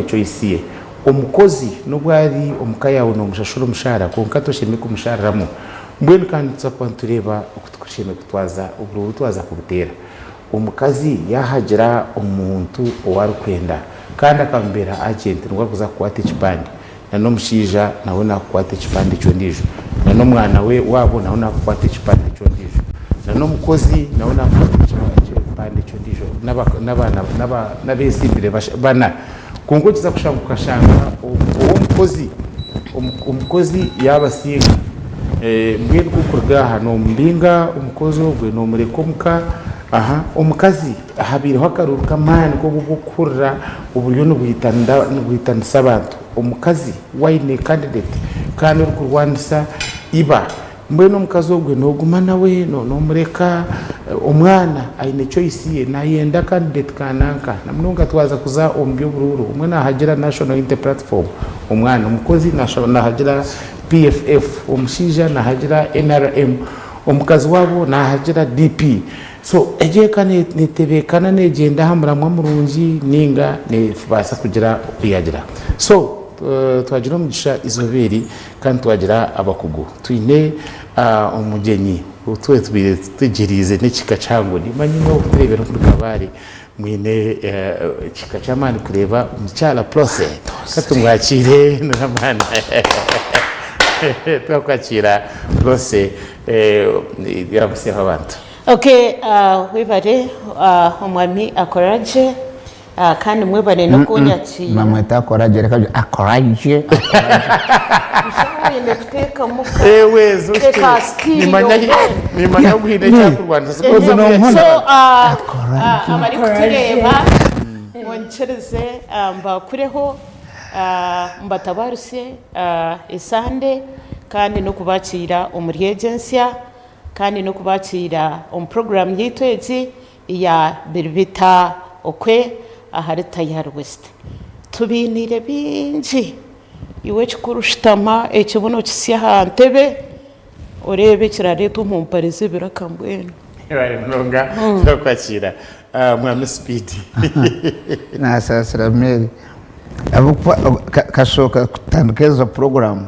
Choice ye. Omukozi nobu ari omuka yaawe nomushashura omushaara kwonka toshemereire kumushariramu. Mbwenu kandi nituza kuba nitureeba oku tukushemereire kutwaza oburuuru twaza kubuteera. Omukazi yaahagira omuntu ou arikwenda kandi akamubeera agent nibwo arikuza kukwata ekipande na n'omushaija nawe nakukwata ekipande ky'ondiijo na n'omwana we waabo nawe nakukwata ekipande ky'ondiijo na n'omukozi nawe nakukwata ekipande ky'ondiijo n'abaana n'abeesimbire bana. Kwonka okiza kushanga okashanga ow'omukozi omukozi yaabasinga mbwenu ku orikuruga aha noomubinga omukozi ogwe noomureka omuka aha omukazi habaireho akaruuru k'amaani k'okuhurira oburiyo nibwitanisa abantu. Omukazi waine candidate kandi orikurwanisa iba Mbwenu omukazi ogwe noguma nawe nomureka omwana aine choice ye nayenda candidate kananka namunonga twaza kuza omu by'oburuuru omwe nahagira National Unity Platform omwana omukozi nahagira PFF omushaija nahagira NRM omukazi waabo nahagira DP so egyo eka netebekana negyenda aha muramwa murungi ninga nebaasa kugira oku yagira so twagira omugisha eizooba eri Kandi twagira abakugu. Twine omugyenyi ou tubaire tutegyereize n'ekihika kihango. Nimanya imwe abarikutureebera omuri Kabale mwine ekihika ky'amaani kureeba omukyara Prossy. Ka tumwakiire n'amaani. Twakwakiira Prossy, ramutsyaho abantu. Okay, webare omwami akoragye. Kandi mwebare n'okunyakiira. Bamweta akoragye reka agire akoragye akoragye. Busha oine kuteekamu ka Ewe zo ka steel nimanya nimanya ngu haine ekyakurwanisa Ogu nomuhona. So Akoragye. abarikutureeba munyikirize mbakureho mbatabarusye esande kandi n'okubakiira omuri egi ensya kandi n'okubakiira omu puroguraamu yaitu egi ya Biribita okwe ahari Tayari West. Tubainiire bingi, iwe ekikuru shutama ekibuno okitsye aha ntebe oreebe ekirareetwa omu mpare z'ebiraka mbwenu. Webare munonga turakwakira Mwami Speed. Nasaasira Mary ahabw'okuba kasooka kutandika ezo puroguraamu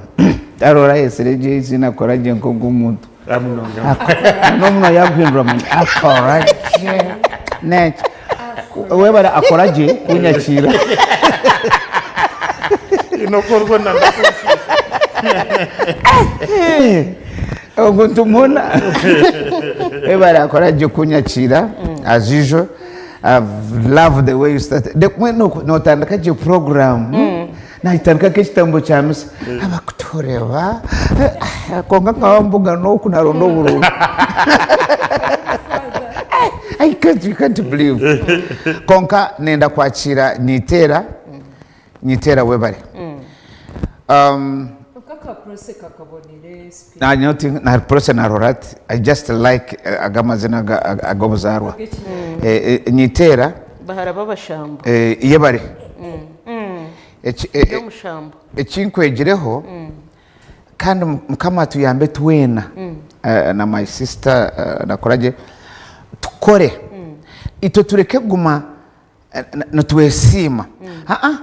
tarora ayetsire gye eiziina akora gye nk'ogw'omuntu. N'omunwa yaguhindura munyu akora gye n'enki webare akora gye kunyakiira. Ogu nitumubona webare akora gye kunyakiira as usual I've loved the way you started mbwenu notandika gye program. Nagitandika nk'ekitambo kya misa abakutureeba kwonka nkaba mbugana oku naronda oburungi I can't, you can't believe kwonka nenda kwakira Nyiteera Nyiteera webare um, Kwonka ka Prossy kakabonire speed. na na Prossy narora ati I just like eh, aga amazina aga- aga- ag'obuzaarwa Ag'ekinyarwanda. Eh, eh, Nyiteera Bahara b'abashambo. Eh, yebare Eki- e- e- By'omushambo. eki nkwegireho kandi mukama atuyambe twena eh, na my sister eh, nakoragye tukore itwe tureke kuguma eh, nitwesiima aa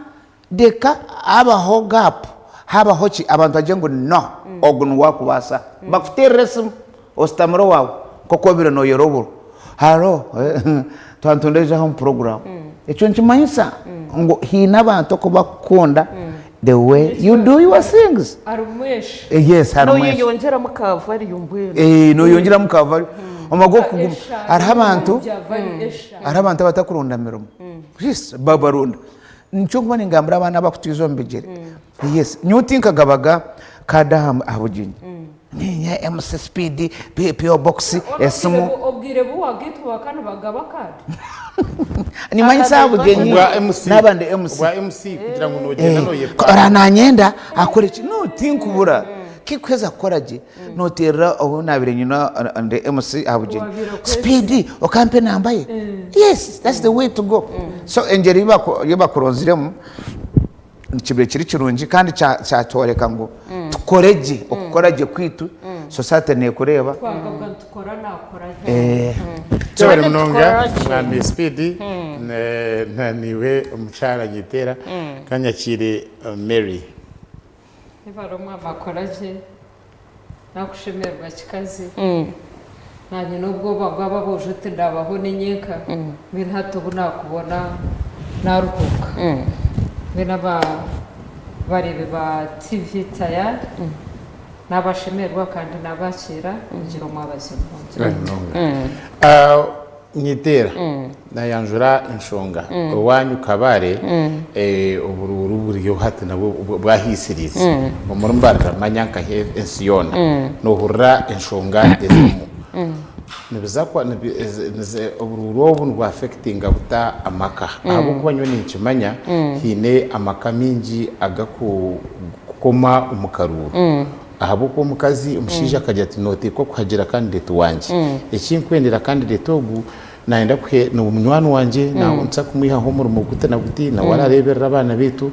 reka habaho gap habaho ki abantu bagire ngu no ogu niwe akubaasa bakuteerere esimu Ositamire owaawe nk'oku obaire nooyera oburo. Haro, twaba nitureeba omu puroguraamu. Ekyo nikimanyisa ngu haine abantu oku barikukunda the way you do your things. Harimu esha. Yes, harimu esha. Nooyeyongyeramu ka value mbwenu. Nooyeyongyeramu ka value. Omu gw'okuguma. Esha Hariho abantu, bya value esha. hariho abantu abatakuronda mirimo. Yes, babaronda. Nikyo nkuba ningambira abaana abakutwiza omu bigyere. Yes, nyowe tinkagabaga kaadi aha bugyenyi. Niinye MC Speed, PO Box, esimu. Obwire bu wagaitwa bakaba nibagaba kaadi? Nimanyisa aha bugyenyi Obwa MC. naaba ndi MC. Obwa MC kugira ngu nogyenda noyepanga. Ora nanyenda akore ki? No, tinkubura. Kikuheza kukora gye, noteerera ou naabaire nyine ndi MC aha bugyenyi. Owabaire akwesiga. Speed, okampa enamba ye? Yes, that's the way to go. So engyeri ei bakuronziremu, Nikibaire kiri kirungi kandi kyatworeka ngu tukore gye, okukora gye kwaitu. Society nekureeba. Twagabwa nitukora nakora gye. Kyebare Twena munonga tukora gye. Mwami Speed naiwe omukyara Nyitera kanyakiire Mary. Yebare omwami akora gye nakushemererwa kikazi nanye nobwoba bwaba aboojo tindabaho ninyenka mbwenu hati obu nakubona naruhuka mbwenu aba bareebi ba TV Tayari Nabashemererwa kandi nabakiira kugira omwabazyo murungi. Nyiteera nayanjura enshonga owanyu Kabale oburuuru buriyo hati nabwo bwahiisiriize omuri Mbarara manya nkahi ensi yoona nohurira enshonga ezimu nibiza oburuuru obu nibwa affectinga buta amaka ahabw'okuba nyowe ninkimanya haine amaka maingi agaku kukoma omu karuuru ahabw'okuba omukazi omushaija akagira ati noteekwa kuhagira candidate wangye eki nkwendera candidate ogu nayenda kuhe ni munywani wangye nsa kumwihaho omurimo guti na guti nawe arareeberera abaana baitu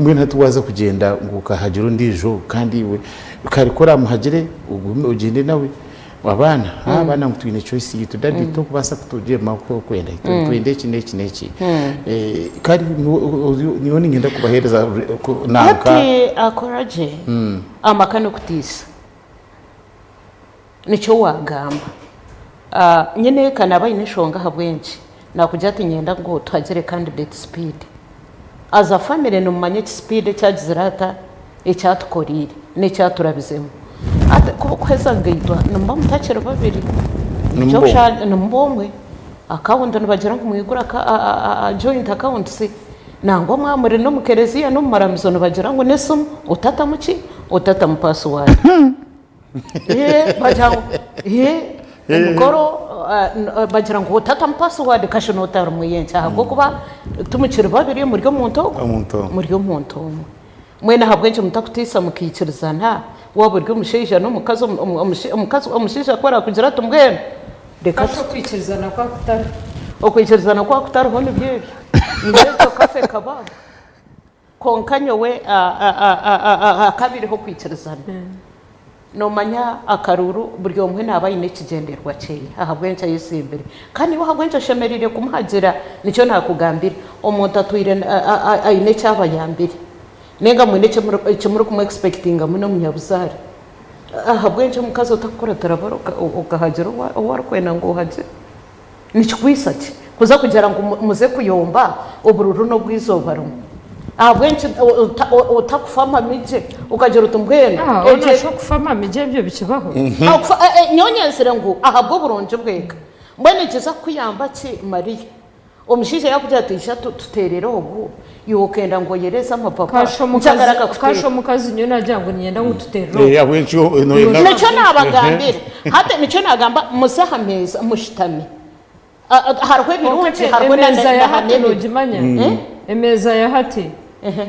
mbwenu hati waaza kugyenda ngu okahagira ondiijo kandi iwe kare ku oramuhagire ogume ogyende nawe Abaana, abaana ngu twine choice yitu daddy tokubaasa kutugyema oku orikwenda itwe nitwenda eki n'eki n'eki. Kare nyowe niinyenda kubaheereza nanka. Hati akora gye amaka n'okutiisa nikyo waagamba. Nyineeka naaba aine enshonga ahabw'enki naakugira ati niinyenda ngu tuhagire candidate speed. As a family nimumanya eki speed eki agizire ata? Eki atukoreire n'eki aturabizemu. Hati ku orikuheza kugaitwa nimuba mutakiri babiri, nimuba omwe. Akawunti nibagira ngu mwigure joint accounts, nangwa mwaba muri n'omu kereziya n'omu maramizo nibagira ngu n'esimu otatamu ki? Otatamu paasiwaadi. Bagira ngu emikoro bagira ngu otatamu paasiwaadi kasha nootarimu enki ahabw'okuba timukiri babiri muri omuntu ogwo, muri omuntu omwe. Mbwenu ahabw'enki mutakutiisa mukaikirizana? Waaba ori omushaija n'omukazi, omukazi omushaija ku araakugira ati mbwenu reka Kasha okwikirizana kwa kutariho. Okwikirizana kwa kutariho nibyo ebyo. Nibyo ebyo kafe kababu. Kwonka nyowe hakabiriho okwikirizana. Noomanya akaruuru buri omwe naaba aine ekigyendererwa kyeye ahabw'enki ayesimbire. Kandi iwe ahabw'enki oshemereire kumuhagira? Nikyo naakugambire, omuntu atwire aine eki abayambire nainga mwine eki murikumu expectinga muno omunyabuzaare. Ahabw'enki omukazi otakukuratira bara okahagira ou arikwenda ngu ohagire? Nikikwitsa ki kuza kugira ngu muze kuyomba obururu n'obw'eizooba rimwe? Ahabw'enki otakufa amamigye okagira oti mbwenu Ah, egyo onasha okufa amamigye ebyo bikibaho? Okufa nyowe nyenzire ngu ahabw'oburungi bw'eka. Mbwenu nikiza kukuyamba ki Mariya? Omushaija yaakugira ati ija tuteerere ogu, iwe okenda ngu oyereze amapapa, Kasha nkyagara omukazi, akakuteera. kasha omukazi nyowe nagira ngu niinyenda ngu tuteerere ogu. Ahabw'enki noyenda Nikyo naabagambira. Hati nikyo naagamba muze aha meeza mushutame. Hariho ebirungi hariho na Emeeza ya hati n'ebibi. nogimanya? Emeeza ya hati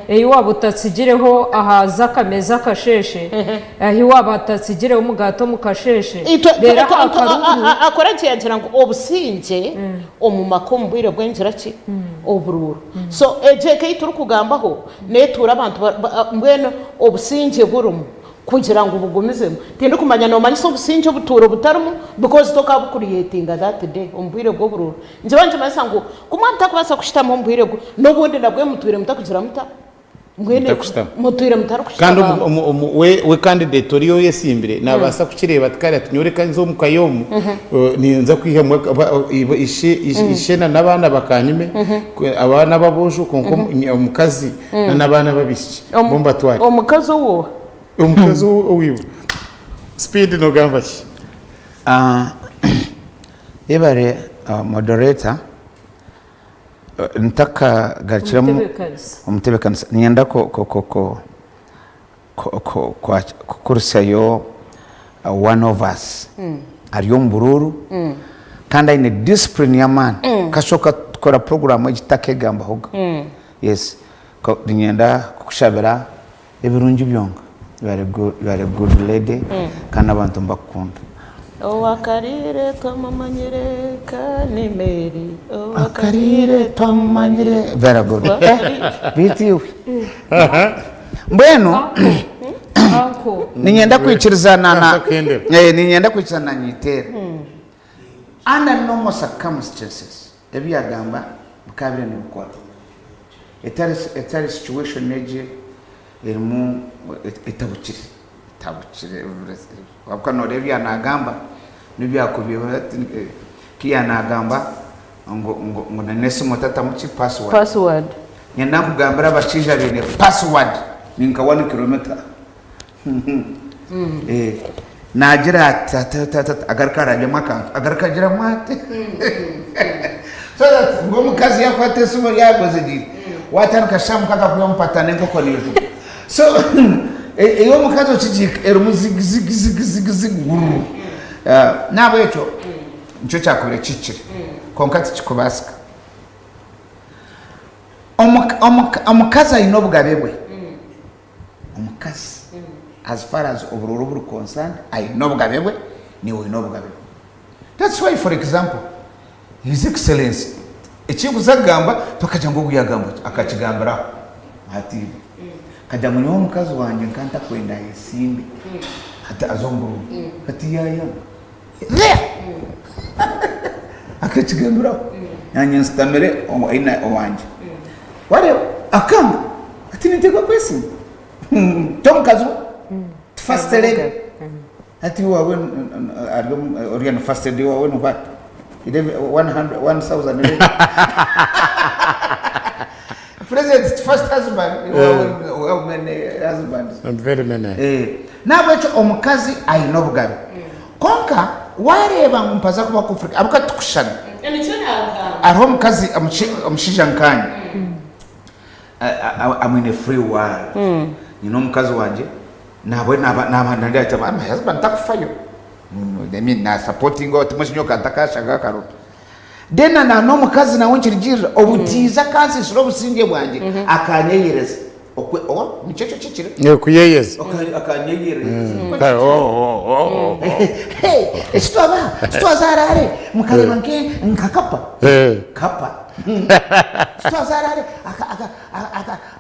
ei waaba otatsigireho ahaza akameeza akasheeshe, ahi waaba otatsigireho omugaati omu kasheeshe, Itwe reero aha karuru. Akora gye yagira ngu obusingye omu maka omu bwire bw'engira ki? Oburuuru. So egyo eka ei turikugambaho neetuura abantu mbwenu obusingye burimu kugira ngu bugumizemu. Tindikumanya noomanyisa obusingye obutuura obutarimu because tokaabukuriyetinga that day omu bwire bw'oburuuru. Nikiba nikimanyisa ngu ku mwaba mutakubaasa kushutama omu bwire n'obundi nabwo mutwire mutakugira muta? Mbwenu Mutakushutama. mutwire Kandi mutarikushutama. we candidate oriyo oyesimbire nabaasa kukireeba ati kare ati nyowe reka nze omuka y'omu ninza kwihamu ishe na n'abaana bakanyime abaana b'aboojo kwonka omukazi na n'abaana b'abaishiki bo mbatware. Omukazi ow'oha? Omukazi owiwe. Speed nogamba ki? Yebare moderator. Ntakagarukiremu Omutebeekanisa. omutebeekanisa, niinyenda kukuritsayo one of us ari omu buruuru kandi aine discipline y'amaani kasooka tukora puroguraamu egi tutakeegambahoga. Yes, niinyenda kukushabira Ebirungi byonka you are a good, you are a good lady kandi abantu nibakukunda. Owakarire twamumanyire ka ni Mary Akarire twamumanyire very good. Beitu iwe. Mbwenu Ako Uncle. Niinyenda kwikirizana na Naza kuhendera. Eh, niinyenda kwikirizana na Nyiteera. Under normal circumstances, ebi yagamba bikaba biri nibikora. Etari etari situation egi erimu etabukire, etabukire ahabw'okuba noreeba ebi yaanagamba n'ebi yakubiiho hati ku yaanagamba ngu ngu ngu na n'esimu otatamu ki password. Password. Nyenda nkugambire abashaija baine password ni nka one kilometer. Eh, Naagira ati ati ati ati agaruka arabyamu akantu agaruka agiramu ati so that ngu omukazi yakwata esimu yagozegiire watandika shaaha mukaga kuya omupatana enkoko neejuga so ey'omukazi okigiika erimu zig zig zig zig zig gururu N'ahabw'ekyo nikyo kyakubaire kihikire kwonka tikikubaasika. Omukazi aine obugabe bwe. Omukazi as far as obururu buri concerned aine obugabe bwe, naiwe oine obugabe bwe. That's why for example His Excellency ekinkuza kugamba tokagira ngu ogu yagamba oti akakigambiraho aha TV akagira ngu nyowe omukazi wangye nka ntakwenda ayesimbe hati aze omu bururu hati yayanga there akakigambiraho nanye nsitamire owangye wareeba akanga ati ninteekwa kwesimba ti omukazi we ti first lady hati owaawe ari oriya ni first lady owaawe ni what 1000 lady president ti first husband owaawe how many husbands Very many. Eh, nahabwekyo omukazi aine obugabe kwonka wareeba ngu mpaza kuba conflict ahabw'okuba titukushushana Nikyo naagamba. hariho omukazi omushaija nkaanye I'm in a free world nyine omukazi wangye nabwe naba naba nari ati my husband takufayo I mean na supportinga timwe kinyoka ntakashaga akaruru then na n'omukazi nawe nkirugirira obutiiza akansisira obusingye bwangye akanyeyereza okwe oh nikyo ekyo kikire Eh, kuyeyeza Akanyeyereza Oh, oh, oh, oh. Hey, eki twaba titwazaara hare mukareeba nke nka kapa Eh. kapa titwazaara hare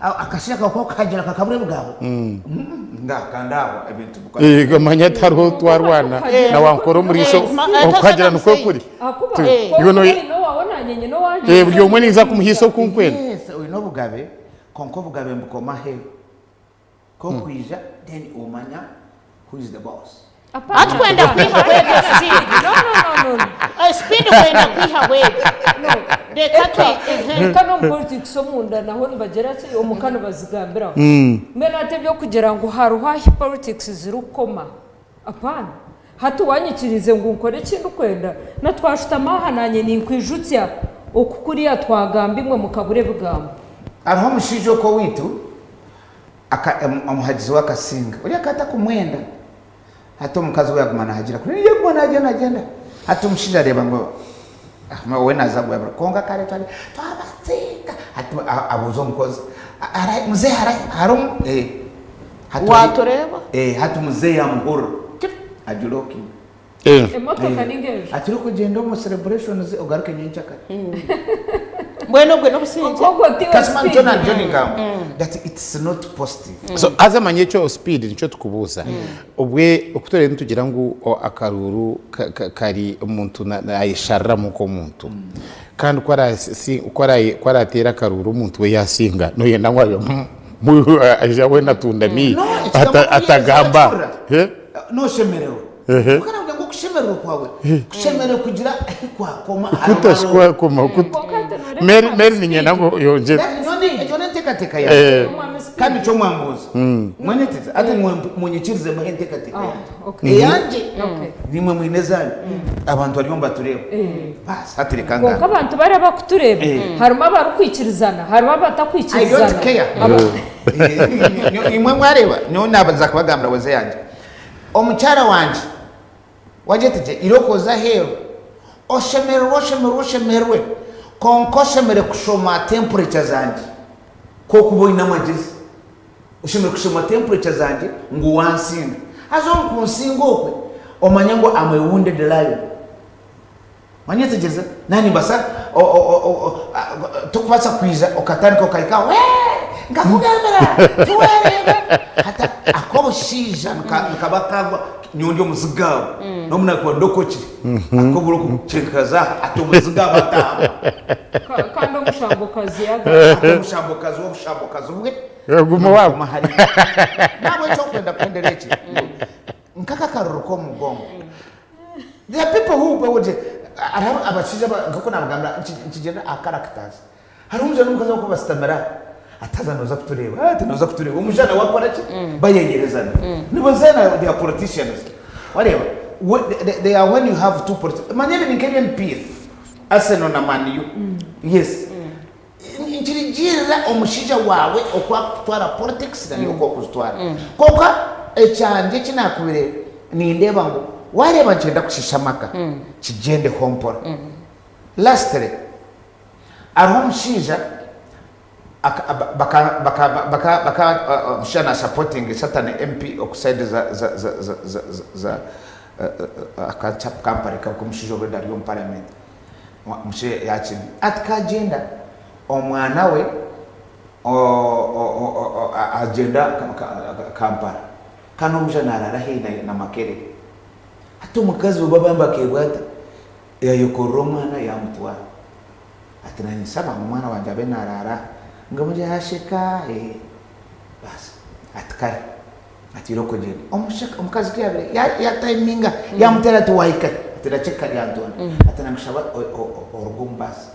akashaija kawe kokagira kakabura ebigambo nga kandi aho ebintu bikora Eh, omanya tihariho twarwana na wankora omuriisho Eh, okuhagira nikwo kuri Ahakuba Tu- konka iwe noye- oine owaawe naanye nyine owangye. Eh, buri omwe ninza kumuhiisa oku nkwenda Yes, oine obugabe kwonka obugabe mbukoma aheeru kokwija then omanya who is the boss. Apana. Atikwenda kwihaho ebyo speed. No, no, no, no, no. Eh, speed kwenda kwihaho ebyo. No. Reka twe ehe. Eka n'omu politics omunda naho nibagira ki omuka nibazigambiraho. Mbwenu hati eby'okugira ngu hariho ahi politics zirikukoma apana. Hati wanyikiriize ngu nkore eki ndikwenda na twashutama aha naanye ninkwijutsya oku kuriya twagamba imwe mukabura ebigambo. Hariho omushaija okwo owaitu aka omuhagizi we akasinga oriya akaba atakumwenda hati omukazi we yaguma nahagira kuri yaguma nagyenda nagyenda hati omushaija areeba ngu ah, we naza gwabura kwonka kare twari twabatsinga hati abuuza omukozi ara muzei harahi harimu eh hati Watureeba? eh hati muzei amuhurira agira okimwe Emotoka ninga enju. Ati orikugyenda omu celebrations ogaruke nyenkyakare. Mbwenu obwe n'obusingye. Ogwo tiwe Kasima speed. nikyo nangyo ningamba that it's not positive. So haza manya ekyo speed nikyo tukubuuza obwe oku turiyo nitugira ngu o- akaruuru ka- ka- kari omuntu na- nayeshariramu nk'omuntu kandi ku arasi- ku araye- ku arateere akaruuru omuntu we yasinga noyenda ngu abe mu- aija weena atundami No, ekigambo ata- atagamba kuyeza Eh? Noshemererwa. Kwonka nagira ngu okushemererwa kwawe kushemereire kugira ahi kwakoma ahari Kutashikwa koma kut- Kwonka hati nooreeba Mary omwami Mary Speed. niinyenda ngu oyongyere Egyo n'enteekateeka yangye. Eh. Omwami Speed. Kandi nikyo mwambuuza. Mwenyetegyereza? Hati imwe munyikirizemu muhe enteekateeka Ah, yangye. okay. Eyangye Okay. nimwe mwine ezanyu. Abantu bariyo nibatureeba. Baasi hati reka Kwonka ngambe. abantu bari abakutureeba harimu abarikwikirizana harimu I don't abatakwikirizana. care. Imwe mwareeba nyowe naabanza kubagambira weze yangye. Omukyara wangye wagyeta gye irooko oze aheeru oshemererwe oshemererwe oshemererwe kwonka oshemereire kushoma temperature zangye ku orikuba oine amagyezi oshemereire kushoma temperature zangye ngu wansinga haza omu kunsinga okwe omanye ngu am a wounded lion. Wanyetegyereza? Naanye nimbaasa, torikubaasa kwija okatandika okahika aho, Wee! Nkakugambira tiwareeba hati ak'obushaija nikaba kagwa nyowe ndi omuziga aho n'obu nakuba ndokokire ak'oburo kukikaza aha ati omuziga aba ataahamu. Kandi omushambokazi yaagaruka. Ati omushambokazi w'obushambokazi bwe Guma waabo. naguma hariya. Nahabwekyo okwenda kuhendera eki ngu nk'aka akaruru k'omu mugongo there are people who would hariho abashaija nk'oku nabagambira nikigyenda aha characters. Hariho omushaija n'omukazi abakuba basitamire aha, ati haza nooza kutureeba, ati nooza kutureeba. Omushaija nawe akora ki? Bayenyerezana. Nibazaana they are politicians. Wareeba? We, they, they are when you have two politi manya ebi ni nk'eby'emipiira. Arsenal na Man U. Yes. Nikirigiirira omushaija waawe oku akutwara politics na niiwe oku okuzitwara. Kwonka ekyangye eki naakubire nindeeba ngu waareeba nikyenda kushiisha amaka, kigyendeho mpora. Lastly, Hariho omushaija omushaija na supporting certain MP oku side za za za za za za kampare k'omushaija already ari omu parliament omushaija yakiri ati kagyenda omwana we agyenda Kampala kandi omushaija naraara haihi na Makerere hati omukazi we bambi akeebwa ata Yayekorera omwana yamutwara. Ati nanye nshaba ngu omwana wangye abe naraara aha. Ngamugye yasheka eeh baasi ati kare ati irooko gyenda. Omukazi kuyabaire yatayiminga yamuteera ati wahika hi? Ati ndakyeka Lyantonde. Ati nakushaba oruge omu baasi.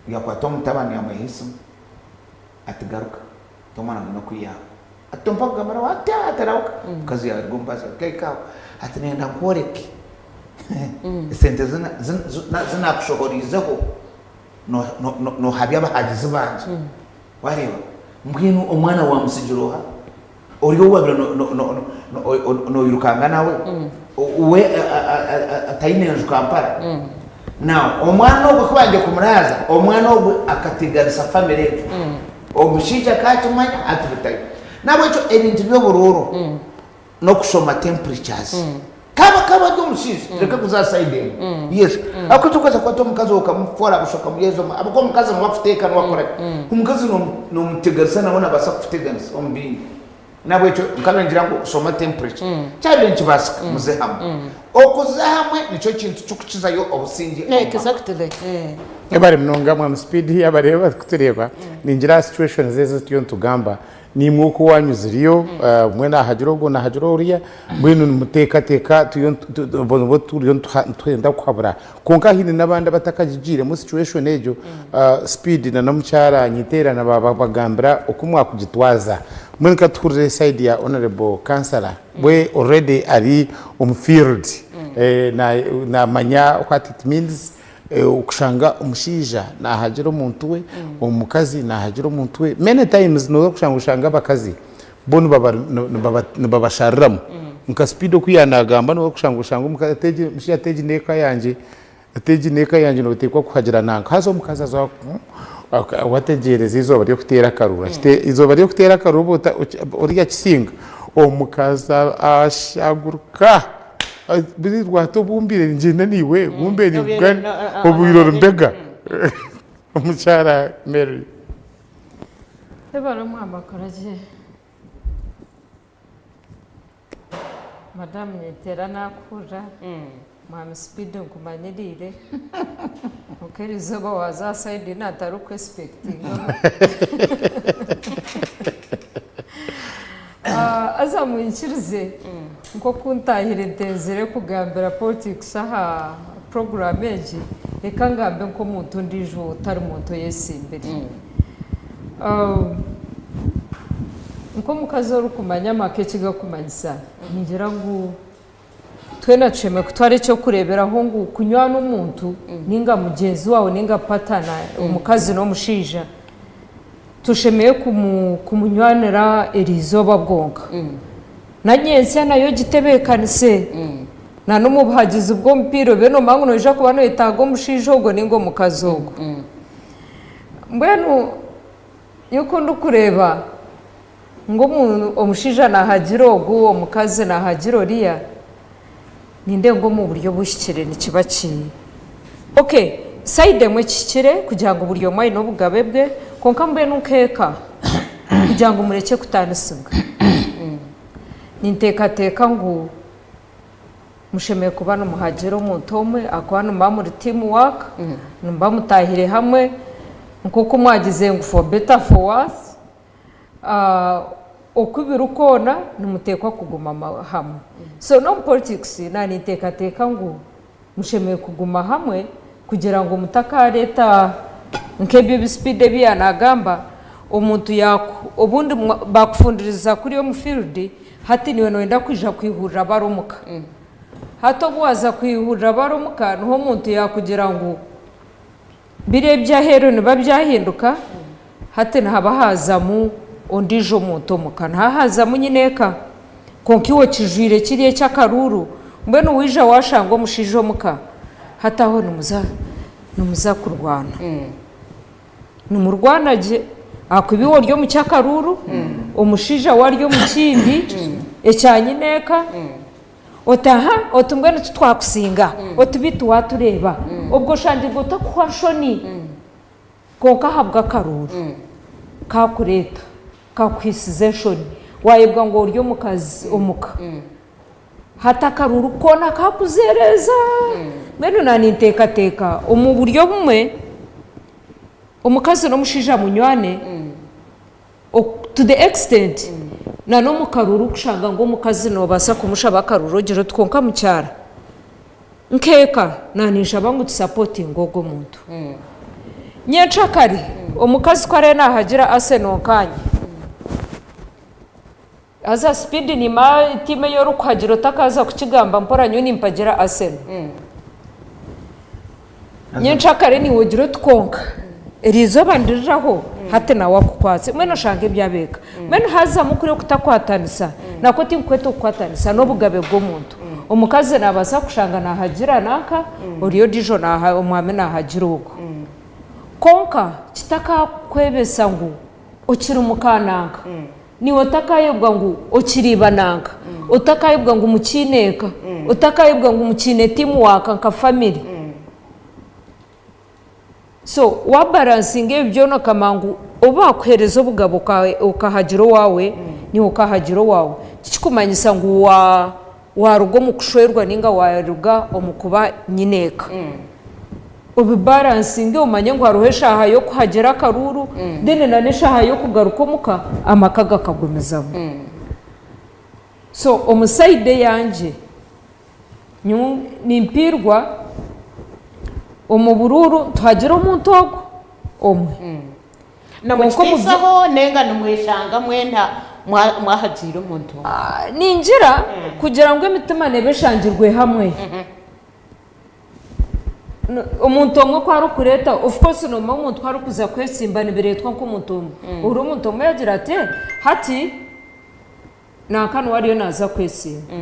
Yakwata omutabani yamwiha esimu ati garuka ati omwana ngu nokwiha aho. Ati tompa kugamba nawe ati ati rahuka. Omukazi yaruga omu baasi akahika aho ati nenda nkworeke esente zi nakushohoriizeho nohabya abahagizi bangye. Wareeba mbwenu omwana wamutsigira oha? Ori ou wabaire noirukanga nawe we ataine nju Kampala. Now omwana ogwo ku bangye kumuraaza omwana ogwo akateganisa family egyo. Omushaija akakimanya ati bitayo. Nahabwekyo ebintu by'oburuuru n'okushoma temperatures kaba kaba ari omushaija tureke kuza aha side emwe yes ahabw'okuba tokubaasa kukwata omukazi okamutwara busha okamuheereza omu ahabw'okuba omukazi niwe akuteeka niwe akora ki omukazi nomuteganisa nawe nabaasa kukuteganisa omu bingi nahabwekyo nkaba ningira ngu shoma temperature kyabaire nikibaasika muze hamwe okuza hamwe nikyo kintu ky'okukizayo obusingye omu maka. Exactly. Mwebare munonga mwami Speed abareeba abarikutureeba ningira aha situations ezo ezituriyo nitugamba Naimwe oku owaanyu ziriyo, obumwe naahagira ogu, naahagira oriya, mbwenu nimuteekateeka turiyo nibo turiyo nitwenda kuhabura. Kwonka haine n'abandi abatakagigiiremu situation egyo, Speed na n'omukyara Nyiteerana baabagambira oku mwakugitwaza. Mbwenu ka tuhurire side ya Honourable Councillor, we already ari omu field, naamanya what it means. Okushanga omushaija nahagira omuntu we, omukazi nahagira omuntu we, many times noza kushanga oshanga abakazi bo nibabashariramu nka speed oku yanagamba noza kushanga oshanga omukazi ati egi omushaija ati egi n'eka yangye, ati egi n'eka yangye noteekwa kuhagira nanka haza omukazi aza we ategyereza eizooba ry'okuteera akaruru, eizooba ry'okuteera akaruru oriya akisinga omukazi ashaguruka. Buri rwata obumbire nigyenda naiwe bumbe nibugana obwire ori mbega omukyara Mary. Webare omwami akoragye Madam Nyetera nakuhurira Mwami Speed nkumanyiriire kwonka erizooba waza aha side ei natari ku expectingaho Haza mwikirize nk'oku ntaahire ntenzire kugambira politics aha puroguraamu egi, reka ngambe nk'omuntu ondiijo otari muntu oyesimbire. Nk'omukazi orikumanya amaka eki garikumanyisa, ningira ngu twena tushemereire kutwara eky'okureeberaho ngu kunywana omuntu nainga mugyenzi waawe nainga patana omukazi n'omushaija, Tushemereire kumunywanira eri izooba bwonka. Na nyentsya nayo ogitebeekanise. Na n'omu buhagizi bw'omupiira obe noomanya ngu noija kuba noyetaaga omushaija ogwo nainga omukazi ogwo. Mbwenu nyowe ku ndikureeba ngu omushaija naahagira ogu, omukazi naahagira oriya, Nindeeba ngu omu buryo obuhikire nikiba ki ok side emwe kihikire kugira ngu buri omwe aine obugabe bwe kwonka mbwenu nk'eka. Kugira ngu murekye kutaanisibwa. Ninteekateeka ngu mushemereire kuba nimuhagira omuntu omwe ahakuba nimuba muri team work, nimuba mutaahire hamwe nk'oku mwagize ngu for better for worse, oku biri kwona nimuteekwa kuguma hamwe. So n'omu politics naanye ninteekateeka ngu Mushemereire kuguma hamwe kugira ngu mutakareeta nk'ebyo ebi Speed ebi yaanagamba, omuntu yaaku obundi baakufundiriza kuriya omu field, hati niiwe nooyenda kwija kwihurira bari omuka. Hati obu waaza kwihurira bari omuka, niho omuntu yaakugira ngu Biri eby'aheeru nibiba byahinduka, hati nihaba haazamu ondiijo muntu omuka. Niha haazamu nyineeka. Kwonka iwe okijwire kiri eky'akaruuru, mbwenu waija waashanga omushaija omuka, hati aho nimuza nimuza kurwana. Nimurwana gye ahakuba iwe ori omu ky'akaruuru, omushaija we ari omu kindi ekya nyineeka. Oti aha, oti mbwenu titwakusinga, oti beitu waatureeba, obwo oshangirwe otakuhwa nshoni. Kwonka ahabw'akaruuru kaakureeta, kaakuhaisiza enshoni, waayebwa ngu ori omukazi omuka. Hati akaruuru koona kaakuzeereeza. Mbwenu naaninteekateeka omu buryo obumwe, omukazi n'omushaija munywane. To the extent na n'omu karuru kushanga ngu omukazi noobaasa kumushaba akaruru ogire oti kwonka mukyara nk'eka naninshaba ngu tusapotinge ogwo omuntu. Nyencakare omukazi ku araabe naahagira Arsenal nkaanye haza speed niima tiimu ei orikuhagira otakaaza kukigamba mpora nyowe nimpagira Arsenal. Nyencakare naiwe ogire oti kwonka eriizooba ndiriraho hati nawe akukwatse. Mbwenu oshange ebyabeeka. Mbwenu haazamu kuriya okutakwatanisa, nakwo tinkukweta okukwatanisa, n'obugabe bw'omuntu. Omukazi naabaasa kushanga naahagira nanka, oriya ondiijo omwami naahagira ogu. Kwonka kitakakwebesa ngu okiri muka nanka. Naiwe otakaayebwa ngu okiri iba nanka, otakaayebwa ngu mukiine eka, otakaayebwa ngu mukiine tiimu waaka nka famire. So waabaransinga ebyo byona okamanya ngu obu baakuheereza obugabe okahagira owaawe, naiwe okahagira owaawe, tikikumanyisa ngu waaruga omu kushwerwa nainga waaruga omu kuba nyineeka. Obibaransinge omanye ngu hariho eshaaha y'okuhagira akaruuru then na n'eshaaha y'okugaruka omuka amaka gakagumizamu. So omu side eyangye nyowe nimpiirwa omu buruuru tuhagira omuntu ogwo omwe. Kwonka omu byo. Nimukitiisaho nainga nimweshanga mwena mwahagiire omuntu omwe? Ningira kugira ngu emitima neeba eshangirwe hamwe. Omuntu omwe ku arikureeta of course noomanya omuntu ku arikuza kwetsimba nibireetwa nk'omuntu omwe. Ohurira omuntu omwe yaagira ati hati nanka niwe ariyo naaza kwetsimba.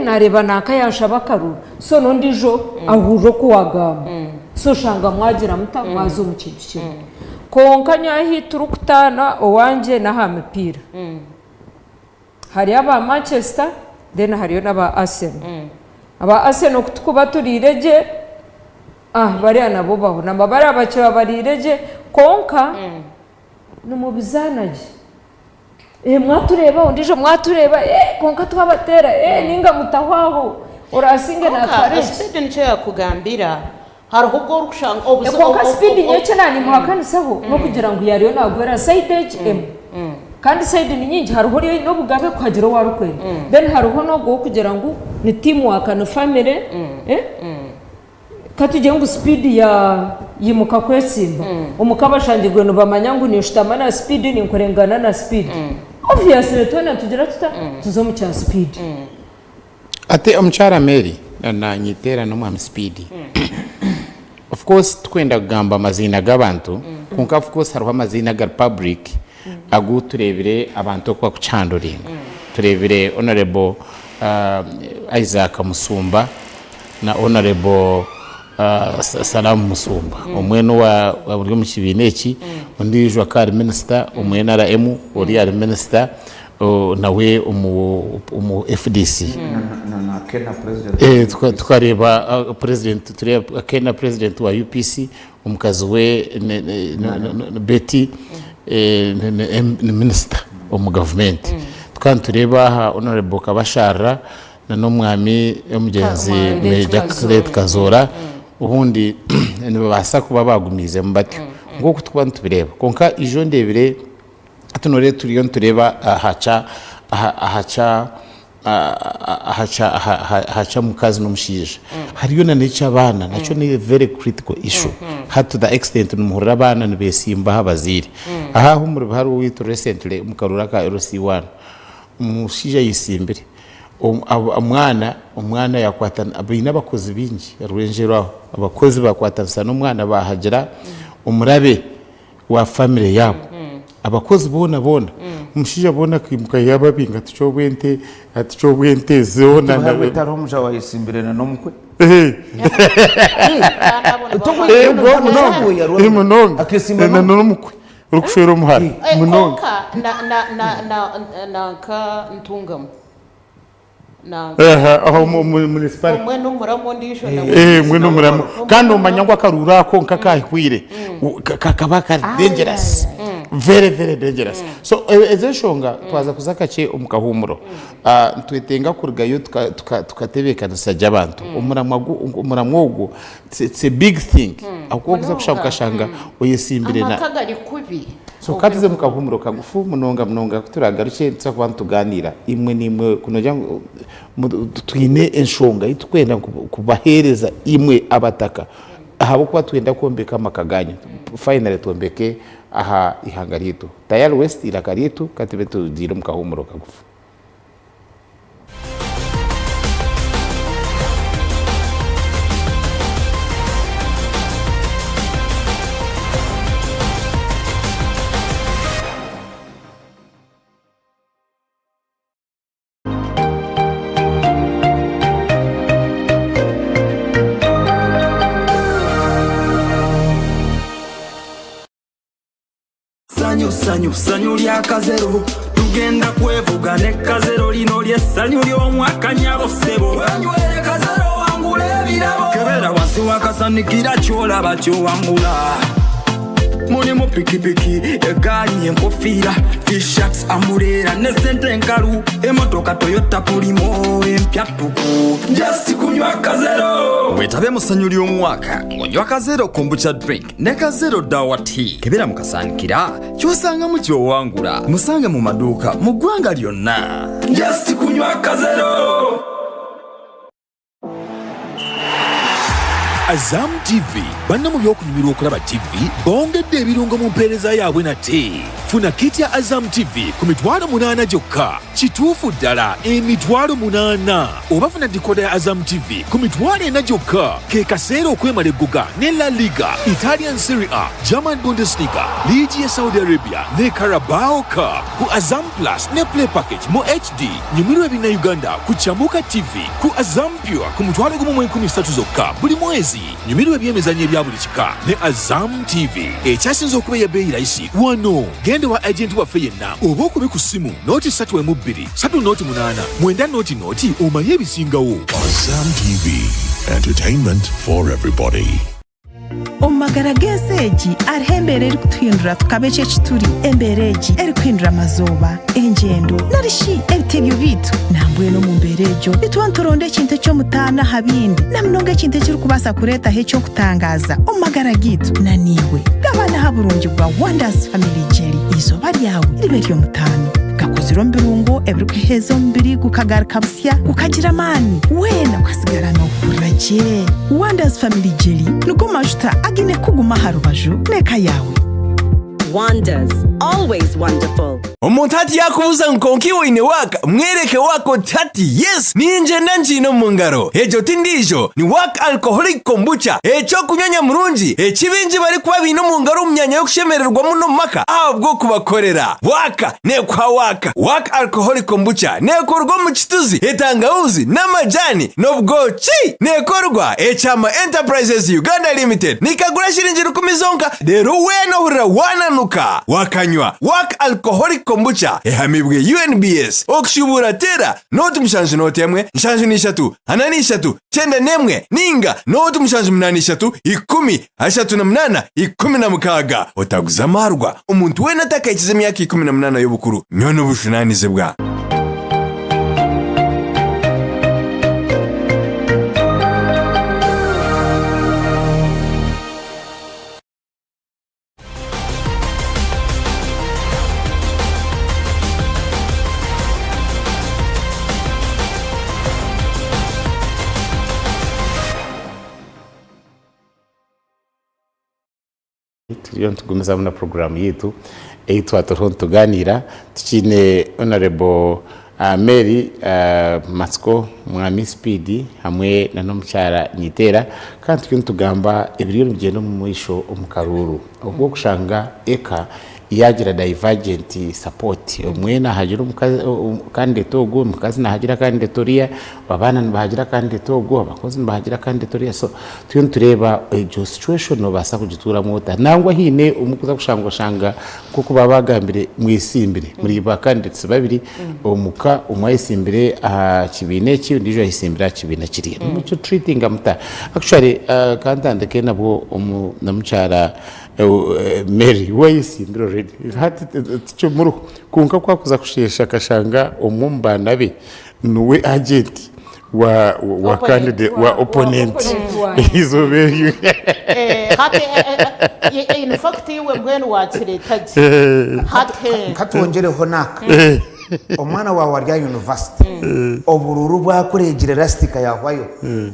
Naareeba nanka yaanshaba akaruru so n'ondiijo ahurira oku waagamba. So oshanga mwagira muta mwaza omu kintu kimwe. Kwonka nyowe ahu turikutaana owangye n'aha mipiira. Hariyo aba Manchester then hariyo n'aba Arsenal. Aba Arsenal ku turikuba turiire gye, ah bariya nabo bahunama, bariya bakiba bariire gye kwonka nimubizaana gye. Eh mwatureeba ondiijo mwatureeba eh kwonka twabateera eh ninga mutahwaho oraasinge Kwonka naatwara eki. Speed nikyo yakugambira hariho obu orikushanga obuzibu Kwonka speed nyowe eki naanimuhakanisaho n'okugira ngu yaariyo naagwera side egi emwe. Kandi side ni nyingi hariho ori oine obugabe kuhagira ou arikwenda. Then hariho n'ogwo ow'okugira ngu ni team work ni family eh ka tugire ngu speed yaimuka kwetsimba omuka abashangirwe nibamanya ngu ninshutama na speed ninkorengana na speed. Obviously twena nitugira tuta? Tuza omu kya speed. Ate omukyara Mary na Nyitera n'omwami Speed of course tikwenda kugamba amaziina g'abantu kwonka of course hariho amaziina agari public agu tureebire abantu oku bakukihanduringa. Tureebire Honourable Isaac Musumba na Honourable Salamu Musumba omwe n'owa ori omu kibiina eki ondiijo akaba ari minisita omu NRM oriya ari minisita nawe omu FDC. Na Kena president. Tukareeba president Kena president wa UPC omukazi we Betty. Ni minisita omu gavumenti. Tukaba nitureeba aha Honourable Kabasharira na n'omwami omugyenzi Major Late Kazoora obundi nibabaasa kuba baagumiizemu batyo nk'oku turikuba nitubireeba. Kwonka ijo ndeebire hati nooreeba turiyo nitureeba aha kya aha kya aha ky'omukazi n'omushaija hariyo na n'eky'abaana nakyo ni very critical issue hati to the extent nimuhurira abaana nibesimba aha bazaire aha ahu muri hariho owaitu recently omu karuuru aka LC1 omushaija ayesimbire omwana omwana yakwata baine abakozi baingi rwengyero aho abakozi bakwatanisa n'omwana bahagira omurabe wa family yaabo abakozi boona boona omushaija boona akaimuka yababinga ati kyobwente ati kyobwente zoona Tibuhariho tihariho omushaija owayesimbire na n'omukwe. Munonga Akesimba na n'omukwe orikushwera omuhara munonga. Kwonka nanka Ntungamo. Aha omu municipality. Omwe n'omuramu ondiijo nawe. Eh, omwe n'omuramu. Kandi omanya ngu akaruuru ako nk'akahweire kakaba kari dangerous. Very very dangerous. So ezo enshonga twaza kuza kakye omu kahuumuro. Nitwetenga kurugayo tukatebeekanisa gye abantu. Omuramwa omuramwa ogwo it's a big thing. Ahabw'okuba okuza kushanga okashanga oyesimbire na. Amaka gari kubi. So ka tuze omu kahuumuro kagufu munonga munonga ku turaagarukye nituza kuba nitugaaniira imwe naimwe ku noogira ngu twine enshonga ei turikwenda kubaheereza imwe abataka ahabw'okuba twenda kwombeka amaka gaanyu finally twombeke aha ihanga ryaitu. Tayari West eiraka ryaitu ka tube tugiire omu kahuumuro kagufu. Sanyu sanyu sanyu lya kazero tugenda kwevuga ne kazero lino lye sanyu ly'omwaka nyabo ssebo wenywere kazero wangula ebirabo kebera wansi wakasanikira kyolaba kyowangula mulimu pikipiki egaali enkofiira t-shirts amuleera ne sente enkalu emotoka toyota pulimo empya ttuku just kunywa kazero wetabe mu ssanyu ly'omwaka ng'onywa kazero kombucha drink Ne Kazero Dawa Tea kebera mu kasaanikira ky'osangamu ky'owangula. Musange mu maduuka mu ggwanga lyonna. Just kunywa Kazero. Azam TV banna mu by'okunyumirwa okulaba TV bongedde ebirungo mu mpeereza yaabwe nate. Funa kit ya Azam TV ku mitwalo munaana gyokka. Kituufu ddala emitwalo munaana. Oba funa dikoda ya Azam TV ku mitwalo ena gyokka. Ke kaseera okwemala eggoga ne La Liga, Italian Serie A, German Bundesliga, liigi ya Saudi Arabia ne Carabao Cup ku Azam Plus ne Play Package mu HD. Nyumirwa Ebinnauganda ku Chamuka TV ku Azam Pure ku mutwalo gumu mu enkumi ssatu zokka buli mwezi. Nyumirwa eby'emizannyo ebya buli kika ne Azam TV ekyasinze okuba ey'ebbeeyi layisi wano. Genda ewa agenti waffe yenna oba okube ku ssimu nooti ssatu emu bbiri ssatu nooti munaana mwenda nooti nooti omanye ebisingawo. Azam TV, entertainment for everybody. Omu magara g'ensi egi hariho embeera erikutuhindura tukaba eki eki turi. Embeera egi erikuhindura amazooba, engyendo, nari shi ebitebyo byaitu. Nambwenu omu mbeera egyo nituba nituronda ekintu eky'omutaano aha bindi, na munonga ekintu ekirikubaasa kureetaho eky'okutangaaza omu magara gaitu. Na naiwe gabana aha burungi bwa Wonders Family Jelly. Eizooba ryawe ribe ery'omutaano. Gakozirwe omu birungo ebirikuheeza omubiri gukagaruka busya, gukagira amaani, weena okasigara noohurira gye. Wonders Family Jelly nigo majuta againe kukuguma aha rubaju n'eka yaawe. Wonders, always wonderful. Omuntu hati yaakubuuza ngu kwonka iwe oine waaka, mwereke waaka oti hati yes ningyenda ngiine omu ngaro. Egyo ti ndiijo, ni Waaka Alcoholic Kombucha, eky'okunywa nyamurungi eki baingi barikuba baine omu ngaro omu myanya y'okushemererwamu n'omu maka ahabw'okubakorera. Waaka neekuha waaka. Waaka Alcoholic Kombucha neekorwa omu kituzi, etangawuzi n'amajaani n'obwoki. Neekorwa Ekyama Enterprises Uganda Limited. Nikagura shiringi rukumi zonka reero weena ohurira waananuka. Kunuka wakanywa Work Alcoholic Kombucha ehamibwe UNBS. Okushubuura teera nooti mushanju nooti emwe, nshanju n'ishatu, ana n'ishatu, kyenda n'emwe ninga nooti mushanju munaana ishatu, ikumi, ashatu na munaana, 16. Otaguza amaarwa omuntu weena atakahikize emyaka 18 y'obukuru. Nywa n'obujunaanizibwa. Turiyo nitugumizamu na puroguraamu yaitu ei twaba turiho nitugaaniira tukiine Honourable Mary Matsiko, Mwami Speed hamwe na n'omukyara Nyiteera kandi turiyo nitugamba ebiriyo nibigyenda omu maisho omu karuuru. Obu okushanga eka yaagira divergent support, omwe naahagira omukazi candidate ogu, omukazi naahagira candidate oriya, abaana nibahagira candidate ogu, abakozi nibahagira candidate oriya, so turiyo nitureeba egyo situation noobaasa kugituuramu ota? Nangwa haine obu orikuza kushanga oshanga nk'oku baaba baagambire mwesimbire muri ba candidates babiri omuka omwe ayesimbire aha kibiina eki ondiijo ayesimbire aha kibiina kiriya, nimukitreatinga muta? Actually ka ntandike nabwo na mukyara Mary we ayesimbire already hati tikimuriho kwonka ku akuza kusheesha akashanga omwe omu baana be niwe agent wa wa candidate wa opponent eizooba eryo. Hati in fact iwe mbwenu wakireeta gye hati. Ka twongyereho n'aka, omwana waawe ari aha yunivasite, oburuuru bwakureegire lastika yaahwayo,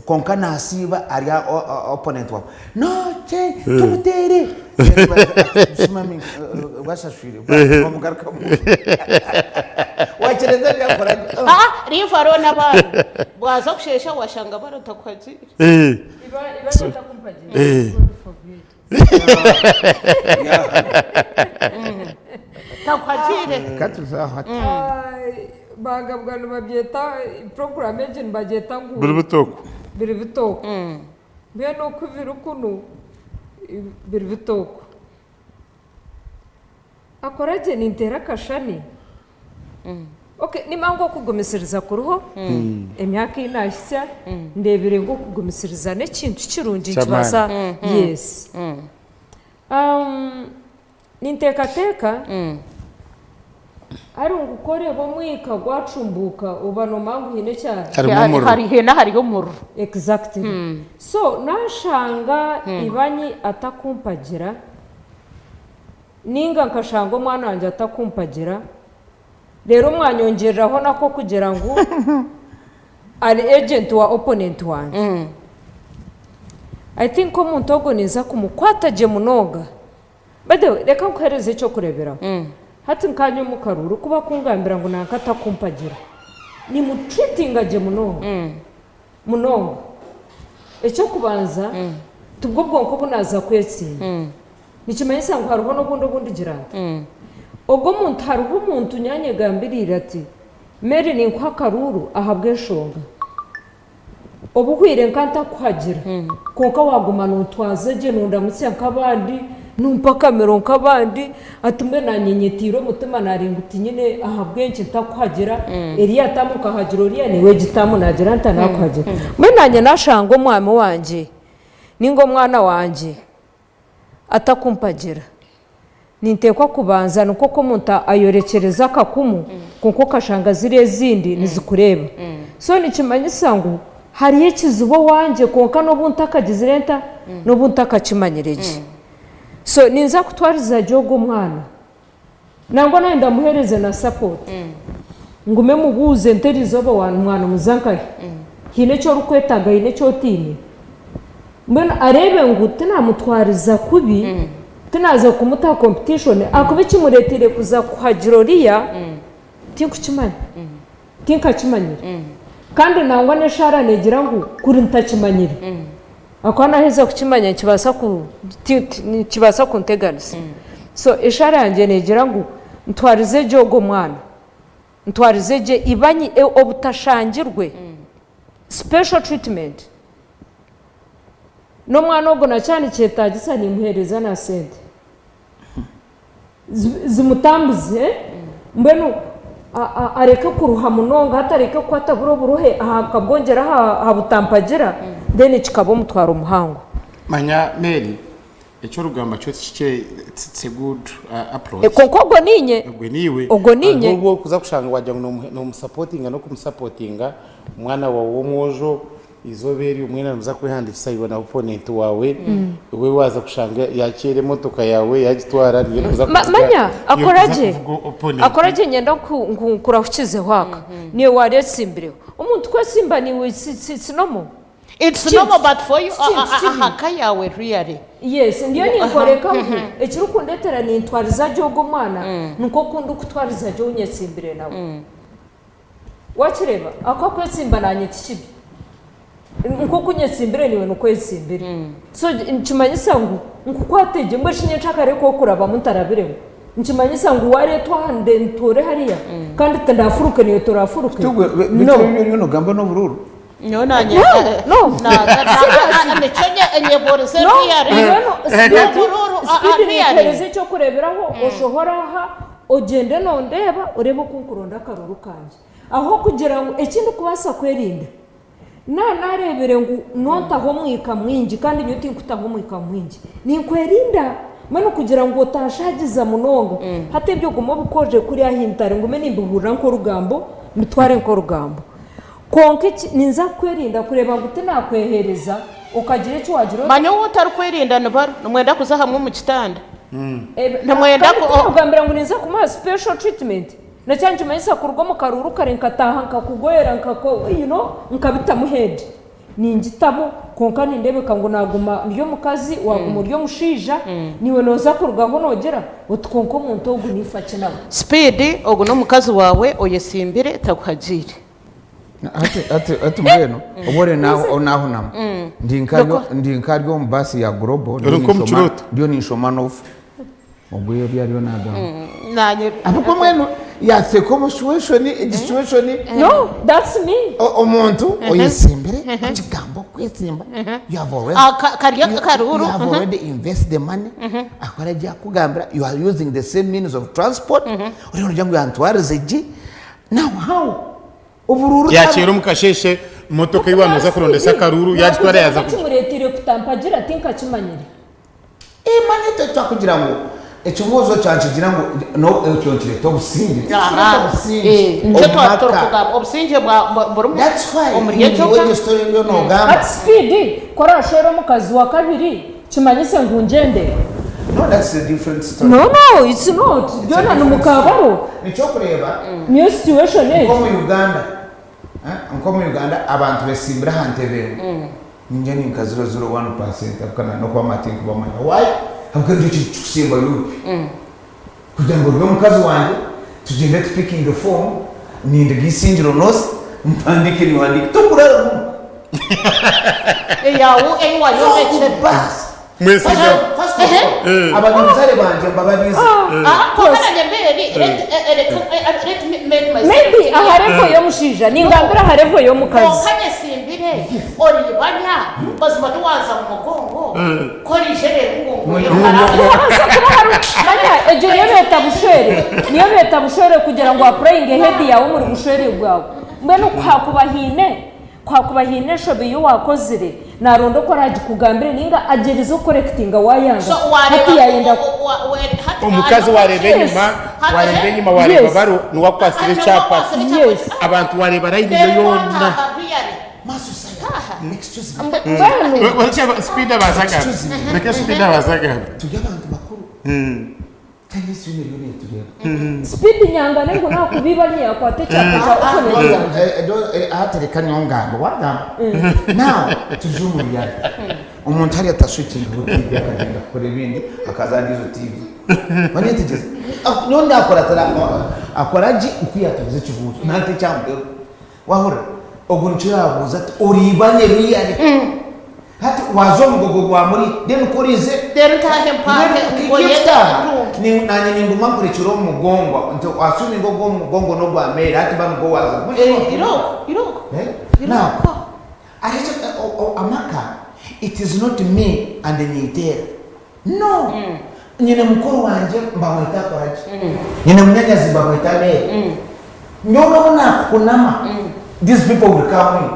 kwonka naasiiba ari aha opponent waawe, Nookye tumuteere! Bwashashwire, bwamugarukamu. Wakireeta byakora gye. Leave alone abaana, bwaza kusheesha washanga baratakuhagiire. Takuhagiire. Bagabwa nibabyeta program egi nibagyeta ngu Biri bitoku. Biri bitoku. Mbwenu oku biri kunu biri bitoku. Akora gye ninteera akashushani. Okay, nimanya ngu okugumisiriza kuriho, emyaka ei naahitsya, ndeebire ngu okugumisiriza n'ekintu kirungi nikibaasa, yes. Ninteekateeka hari ngu ku oreeba omwika gwacumbuuka oba noomanya ngu haine ekya. Harimu omuriro. Hari haine ahari omuriro. Exactly. So naashanga ibanyi atakumpagira, Ninga nkashanga omwana wangye atakumpagira, reero mwanyongyereraho n'ak'okugira ngu ari agent wa opponent wangye. I think omuntu ogwo ninza kumukwata gye munonga. By the way, reka nkuheereze eky'okureeberaho. Hati nkaanye omu karuuru ku bakungambira ngu nanka takumpagira, nimutreatinga gye munonga. Munonga. Eky'okubanza, tibwo bwonka obu naaza kwetsinda. Nikimanyisa ngu hariho n'obundi obu ndigira nta? Ogwo omuntu hariho omuntu nyaanyegambiriire ati, Mary ninkuha akaruuru ahabw'enshonga. Obuhwire nka ntakuhagira, kwonka waaguma nontwaza gye, nondamutsya nk'abandi, nompa akamero nk'abandi, ati mbwenu naanye nyetaire omutima naarenga ngu tinyine ahabw'enki ntakuhagira, eriya taamu nkahagira oriya, naiwe egi taamu naagira nta naakuhagira. Mbwenu naanye naashanga omwami wangye nainga omwana wangye atakumpagira, ninteekwa kubanza nikwo oku omuntu ayorekyereza akakumu kwonka okashanga ziriya ezindi nizikureeba. So nikimanyisa ngu hariyo ekizibu owangye kwonka n'obu ntakagizire nta? N'obu ntakakimanyire gye. So ninza kutwariza gye ogwo omwana. Nangwa naanye ndamuheereze na support. Ngume mubuuze nti erizooba mwana omuza nkahi? Haine eki orikwetaaga? Haine eki otaine? Mbwenu areebe ngu tinamutwariza kubi, tinaaza kumuta aha competition ahakuba ekimureeteire kuza kuhagira oriya tinkukimanya, tinkakimanyire. Kandi nangwa n'eshaara neegira ngu kuri ntakimanyire ahakuba naaheza kukimanya nikibaasa ku nikibaasa kunteganisa. So eshaara yangye neegira ngu ntwarize gye ogwo mwana, ntwarize gye ibanyi obutashangirwe, special treatment. N'omwana ogwo na kyaba nikyetaagisa nimuheereza na sente. Zimutambuze mbwenu areke kuruha munonga hati areke kukwata buri oburuhe akabwongyera aha butampagira then kikaba omutwaro muhango. Manya Mary, ekyorugamba kyo tikikye it's a good approach. Kwonka ogwo ninye. Ogwe niiwe. Ogwo ninye. Hariho obu orikuza kushanga wagira ngu nomusapotinga n'okumusapotinga omwana waawe w'omwojo Eizooba eryo mwena nimuza kwehandiikisa iwe na opponent waawe, we waaza kushanga yakyera emotoka yaawe yagitwara niyo erikuza Ma- kuvuga manya niyo erikuza akoragye kuvuga opponent. akoragye nyenda nku- nku- nkurahukizeho aka niiwe waareetsimbireho omuntu kwesimba niiwe si- si- si normal It's Ki- normal but for you ki- ki- aha ka yaawe really. Yes, ndiyo ninkoreka ngu ekirikundetera nintwariza gye ogwo omwana nikwo ndikutwariza gye ou nyetsimbire nawe. Wakireeba? Ahakuba kwetsimba naanye ti kibi. Nk'oku nyetsimbire naiwe nikwo oyetsimbire. So nikimanyisa ngu nkukwate gye. Mbwenu shi nyencakare ku okurabamu ntarabiremu? Nikimanyisa ngu waareetwa aha ntuure hariya kandi tindafuruke naiwe toraafuruke? Beitu No. ebi oriyo noogamba n'oburuuru? Nyowe naanye No, no. nikyo nyebuurize No, really. mbwenu N'oburuuru, speed really. ninkuheereza eky'okureeberaho oshohore aha Ogyende nondeeba oreebe oku nkuronda akaruru kangye. Aho kugira ngu eki ndikubaasa kwerinda, naaba naareebire ngu nontaho omwika mwingi kandi nyowe tinkutaho omwika mwingi, ninkwerinda mbwenu kugira ngu otanshaagiza munonga. Hati ebyo ogume obikorere kuriya ahi ntari ngume nimbihurira nk'orugambo, mbitware nk'orugambo. Kwonka eki ninza kukwerinda kureeba ngu tinakweheereza okagira eki waagira oti. Manya ou otarikwerinda ni baro, nimwenda kuza hamwe omu kitanda. Nimwenda Kandi ku. tinakugambira ngu ninza kumuha special treatment, nakyo nikimanyisa kuruga omu karuuru kare nkataaha nkakugoyera nkako you know nkabitamu head. Ningitamu kwonka nindeebeka ngu naaguma ndi omukazi waaguma ori omushaija, naiwe nooza kurugaho noogira oti kwonka omuntu ogu ninfa ki nawe. Speed, ogu n'omukazi waawe oyetsimbire takuhagiire. Hati hati hati mbwenu obu ori naho nahunama ndi nka ndi nka ari omu baasi ya Global Ori nk'omu kirooto. ndiyo ninshoma novel ogwo ebi ariyo nagamba Naanye ahabw'okuba mbwenu yateeka omu situation egi situation No, that's me. omuntu oyesimbire ekigambo okwesimba you have already Ah, kari akaruru. you have already invested the money akora gye akugambira you are using the same means of transport oriyo nogira ngu yantwarize gye Now how? Oburuuru Yakyera omu kasheeshe motoka ei waaba nooza kurondesa akaruuru yaagitwara yaaza Nakugira ngu ekimureeteire kutampagira tinkakimanyire. Manya itwe twakugira ngu ekibuuzo kyangye kigira ngu no ekyo nikireeta obusingye. Tikireeta obusingye Nikyo omu twaba maka. turikugamba obusingye bwa burimu That's why omuri egyo iwe ka. egyo story eriyo noogamba. Hati speed ku oraashwere omukazi wa kabiri Kimanyise ngu ngyende? No that's a different story. No no it's not byona ni mukabaro. Nikyokureeba Niyo situation egyo. Nkomu Uganda nkomu Uganda abantu besimbire aha ntebe emwe ningira ninka 001% ahabw'okuba na nokuba tinkubamanya why ahabw'okuba nikyo kintu kikusimba yupi kugira ngu orige omukazi wangye tugyende tupikinge form nindiga Isingiro North mpandiike niiwe ohandiike tokurara omuka. Eyawe ei wayombekire. Mwesiga. First of all, abanyabuzaare bangye mbabariize. Kwonka nanye mberi let let let me make myself Maybe clear. aha level y'omushaija ningambira aha level y'omukazi. Kwonka nyesimbire oribanya mazima tiwanza mu mugongo ku oraije reero ngu nguye Nihabaasa kuba hariho manya egyo niyo beeta bushwere niyo beeta bushwere kugira ngu apurayinge head yaawe omuri bushwere bwawe mbwenu ku hakuba haine Ku hakuba haine enshobi ei waakozire, naaronda oku araagikugambire nainga agyerize kukorekitinga waayanga. So wareeba Hati yaayenda o- o- wa- we- hati Omukazi hariho wareeba Yes. enyima, wareeba enyima wareeba Yes. baro niwe akwatsire Hati niwe ekyapa. akwatsire ekyapa. Yes. Abantu wareeba layini yo Reero yoona. wataaha really. Taaha. Mbwenu Orekye speed abanze agambe. Reka speed abanze agambe. Turi abantu bakuru. Kandi ensi yoona eriyo neetureeba. Speed nyangane ngu nakubiiba nyakwata ekyapa kya opponent wangye. Hati reka nyowe ngambe wagamba now turi omu reality omuntu hariya taswikingaho TV akagyenda kukora ebindi akaza ahari ezo TV wanyetegyereza nyowe ndakora tara akora gye oku yatubuuza ekibuuzo nanta ekyamuheru wahurira ogu nikyo yabuuza ati oriibanye really Hati waaza omu mugogo gwa muri, then ku oriize. Reero ntaahe mpaake Mbwenu ngoye kitaaha, ntunge. ni- naanye ninguma nkurekire omu mugongo nti assuminga ogwo omu mugongo n'ogwa Mary hati ba nigwo waaza. Eh, irooko, irooko. Eh? Now, arekye o- o- amaka, it is not me and Nyitera. No! Nyine mukuru wangye mbamweta akoragye, nyine munyanyazi mbamweta Mary. Nyowe nobu nakuhunama, these people will come in.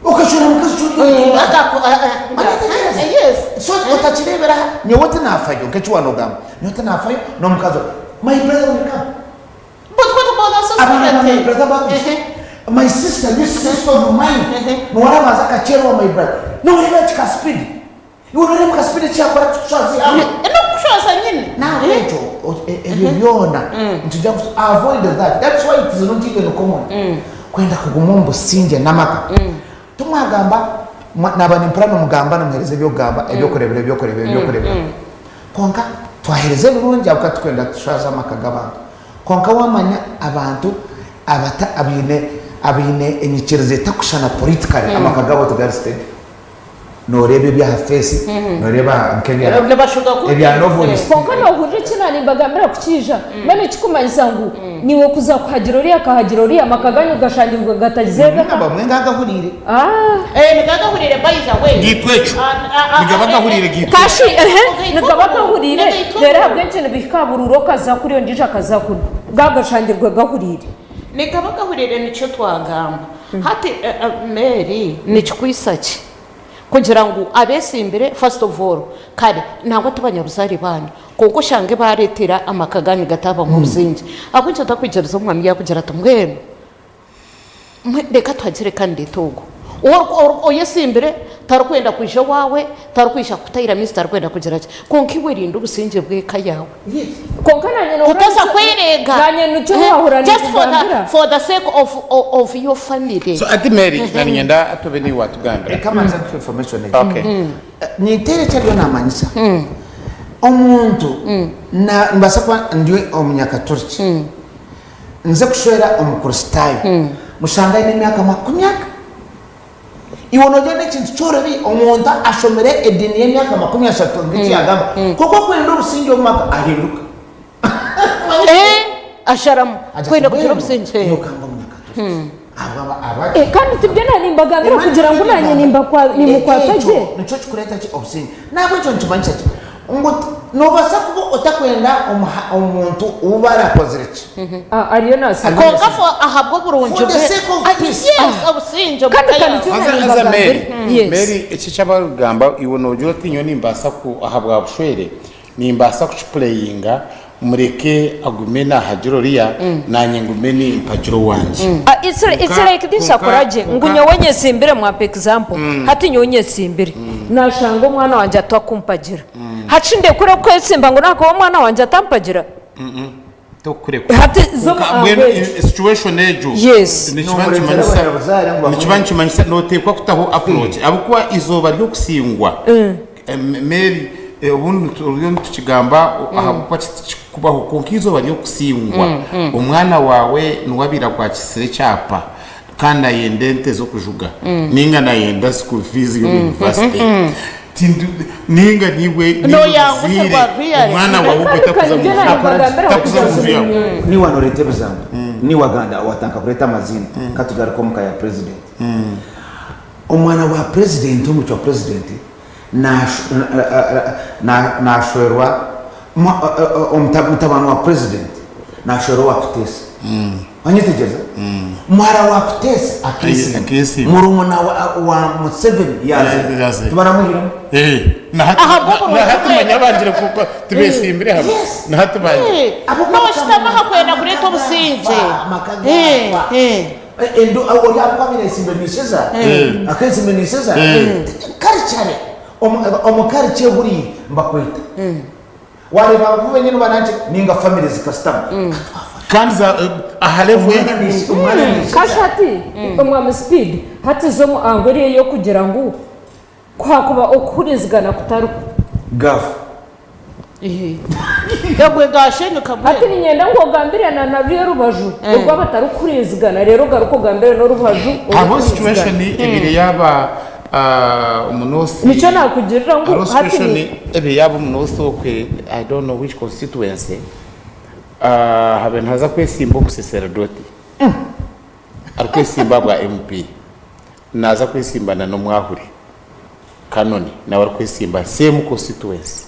Okashwera mukazi ki ori Yes. So otakireebera aha, nyowe tinafayo nk'eki wanogamba, nyowe tinafayo n'omukazi ogu. My brother will come. But what about the Abaana ba my society? brother bakwija. My sister, this sister of mine, niwe arabanza akakyerwa my brother. Noreeba eki ka speed. Iwe noreeba ka speed eki yakora kikushwaza ihangwe. N'okukushwaza nyine. Nahabwekyo ebyo byona nitwija ku avoid that. That's why it is not even common kwenda kuguma omu busingye n'amaka. Timwagamba naaba nimpurira nimugamba nimuheereza eby'okugamba eby'okureebera eby'okureebera eby'okureebera. Kwonka twaheereza ebirungi ahabw'okuba turikwenda tushwaze amaka g'abantu. Kwonka waamanya abantu abata abaine abaine enyikiriza etakushushana politically amaka gaabo tigari steady. Nooreeba eby'aha feesi, nooreeba nk'ebya Nibashuga ku ebya novelist. Kwonka noohurira eki naanimbagambira kukiija? Mbwenu ekikumanyisa ngu niiwe kuza kuhagira oriya akahagira oriya, amaka gaanyu gashangirwe gatagizeebe ka? Abamwe ngagahuriire. Ah. Eh, nigagahuriire by the way. Gaitwe ekyo. Nigaba gahuriire gaitwe. Kashi, ehe, nigaba gahuriire, reero ahabw'enki nibihika aha buruuru okaza kuriya ondiijo akaza kunu? Gaagashangirwe gahuriire. Nigaba gahuriire nikyo twagamba. Hati Mary nikikwisa ki kugira ngu abesimbire first of all kare nangwa tibanyabuzaare banyu kwonka oshange baretera amaka ganyu gatabamu obusingye ahabw'enki otakwikiriza omwami yakugira ati mbwenu reka tuhagire candidate ogu oyesimbire tarikwenda kwija owaawe tarikwija kukutaira maizi tarikwenda kugira ki kwonka iwe rinda obusingye bw'eka yaawe. Kwonka nanye nohurira Utaza nikyo kwerenga nanye nikyo wahurira just for the, nikugambira. for the sake of, of, of your family. So ati Mary na niinyenda tube niiwe watugambira. Reka mbanze nkuhe information egi. Okay. Ninteera eki ariyo namanyisa. Omuntu na nimbaasa kuba ndi omunyakaturiki nze kushwera omukristaayo mushange aine emyaka makumyaka. Iwe nogira n'ekintu kyorobi omuntu ashomire ediini y'emyaka 30 nk'eki yagamba kwonka okwenda obusingye omu maka ahinduka. Eh, asharamu Agira kwenda ati, kugira "Mbwenu, obusingye. nyowe kamba omunyakaturiki." Ahabw'aba- abaki? Eh, kandi tibyo nanye nimbagambira kugira ngu nanye nimbakwa- nimukwata Ekyo gye. nikyo kikureeta ki obusingye. Nahabwekyo nikimanyisa ki? Ngu noobaasa kuba otakwenda omuntu ou barakozire ki? Ah, ariyo naasaba. Kwonka for ahabw'oburungi For the bwe sake of Ah, peace. yes, obusingye Kandi omu ka kandi yawe. icyo Haza haza Mary, nimbagambira. Yes. Mary eki eky'abarikugamba iwe noogira oti nyowe nimbaasa ku ahabwa bushwere nimbaasa kukipureyinga mureke agume naahagira oriya naanye ngume nimpagira owangye. Ah, it's, it's Kwonka like this kwonka akoragye ngu kwonka nyowe nyesimbire mwampa example hati nyowe nyesimbire nashanga omwana wangye atakumpagira hati ndekure kwesimba ngu nakuba omwana wangye atampagira Tokukurekura. Hati zo Kwonka mu mbwenu ango egyo. situation egyo Yes. nikiba Nomureetera nikimanyisa abanyabuzaare ngu nikiba nikimanyisa noteekwa kutaho approach ahabw'okuba izooba ry'okusingwa Mary obundi turiyo nitukigamba ahabw'okuba tikikubaho kwonka izooba ry'okusingwa omwana waawe niwe abaire akwakisire ekyapa kandi nayenda ente z'okujuga ninga nayenda school fees y'omu university Ninga niiwe Noyanguhirwa muzaire really. omwana waawe ogwo takuza Kandi mu nibyo nabagambira takuza kugira mu nju yaawe. Niiwe noreeta ebigambo niiwe aganda watandika kureeta amaziina katugaruke omuka ya president omwana wa president omucwi wa president nashwerwa mutabani wa president nashwerwa owa kutesa Wanyetegyereza? Muhara wa Kutesa akeesiima. Akeesiima. Murumuna wa, wa Museveni yaazire. Yaazire. Tibaramuhiremu. Eh, na hati- Ahabw'oburungi na hati bwe. manya bangire kuko tibeesimbire hamwe. Yes. Na hati bangire. Eh, Ahabw'okuba Nooshutama aha kwenda amaka kureeta obusingye. gaafa, amaka Eh, gaafa. eh. Eh, endu- ori ahabw'okuba abaire ayesimbe niseza. Akeesimbe niseza. Culturally, omu- omu culture ehuriire nibakweta. Wareeba abo benyini bananki ninga family zikasitama Kandi za aha level Omwana ni- omwana ni Kashi hati omwami speed hati zo omu ango eriyo eyokugira ngu kuhakuba okuhurizigana kutariho. Gafu. Gagwe gashenyuka Hati mbwenu. niinyenda ngu ogambire na na ruriya rubaju orw'abatarikuhurizigana reero ogaruke ogambire n'orubaju Hariho orurikuhurizigana. situation ebiri yaaba omu north. Nikyo naakugirira ngu Hariho hati situation ni. ebiri yaaba omu north okwe I don't know which constituency habe nihaza kwesimba omuseseredoti arikwesimba ahabwa MP naaza kwesimba na n'omwahuri Canon nawe arikwesimba same constituency.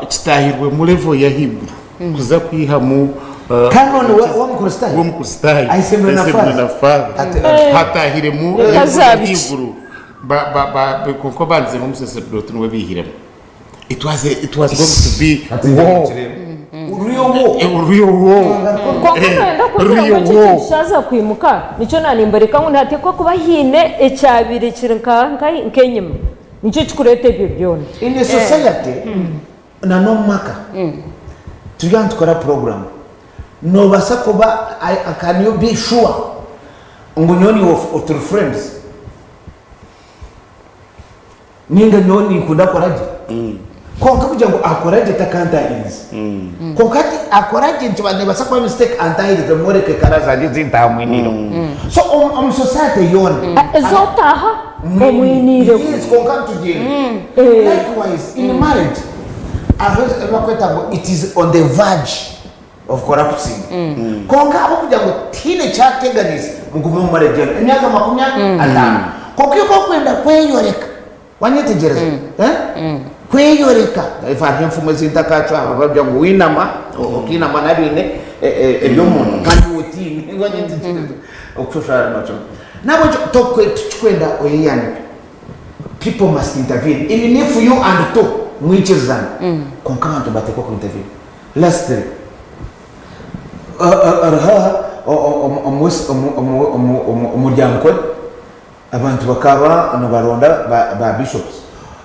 Kitahirwemu level y'ahaiguru kuza kwihamu Canon w'Omukristaayo w'Omukristaayo Aisembere na Aisembere na Father. Father hatahiremu Reka level zaaba iki? y'ahaiguru kwonka obandize nk'omusaserdooti niwe baihiremu. It was a, it was going to be war. Real war. Real war. Kwonka noyenda kugira ngu Real eki war. ekintu kyaza kwimuka, nikyo naanimboreka ngu nihateekwa kuba haine ekyabaire kiri nk'enyima. Nikyo kikureeta ebyo byona. In a society na n'omu maka, turi aha nitukora program, nobaasa kuba can you be sure ngu nyowe naiwe turi friends? Ninga nyowe ninkunda akora gye kwonka kugira ngu akora gye takantahirize kwonka hati akora gye nikiba nebaasa kuba mistake antahirize mworeke kara zangye ezi ntaamwiniireho so omu society yoona Ezi otaaha omwiniireho. Yes, kwonka nitugyenda likewise in marriage hariho ebi barikweta ngu it is on the verge of collapsing kwonka ahabw'okugira ngu tihaine kyateganisa mugume omu marriage yanyu emyaka 50 kwonka iwe ku orikwenda kweyoreka wanyetegyereza eh? Kweyoreka if hariho enfumu ezi ntakacwa aha baragira ngu wainama okainama n'abaine eby'omunda kandi iwe otiine wanyetegyereza okushoshana nakyo nahabwekyo tikikwenda oyeyanike people must intervene even if you and two mwikirizana kwonka abantu nibateekwa ku intervene. Lastly, hariho omuryankore abantu bakaba nibaronda ba bishops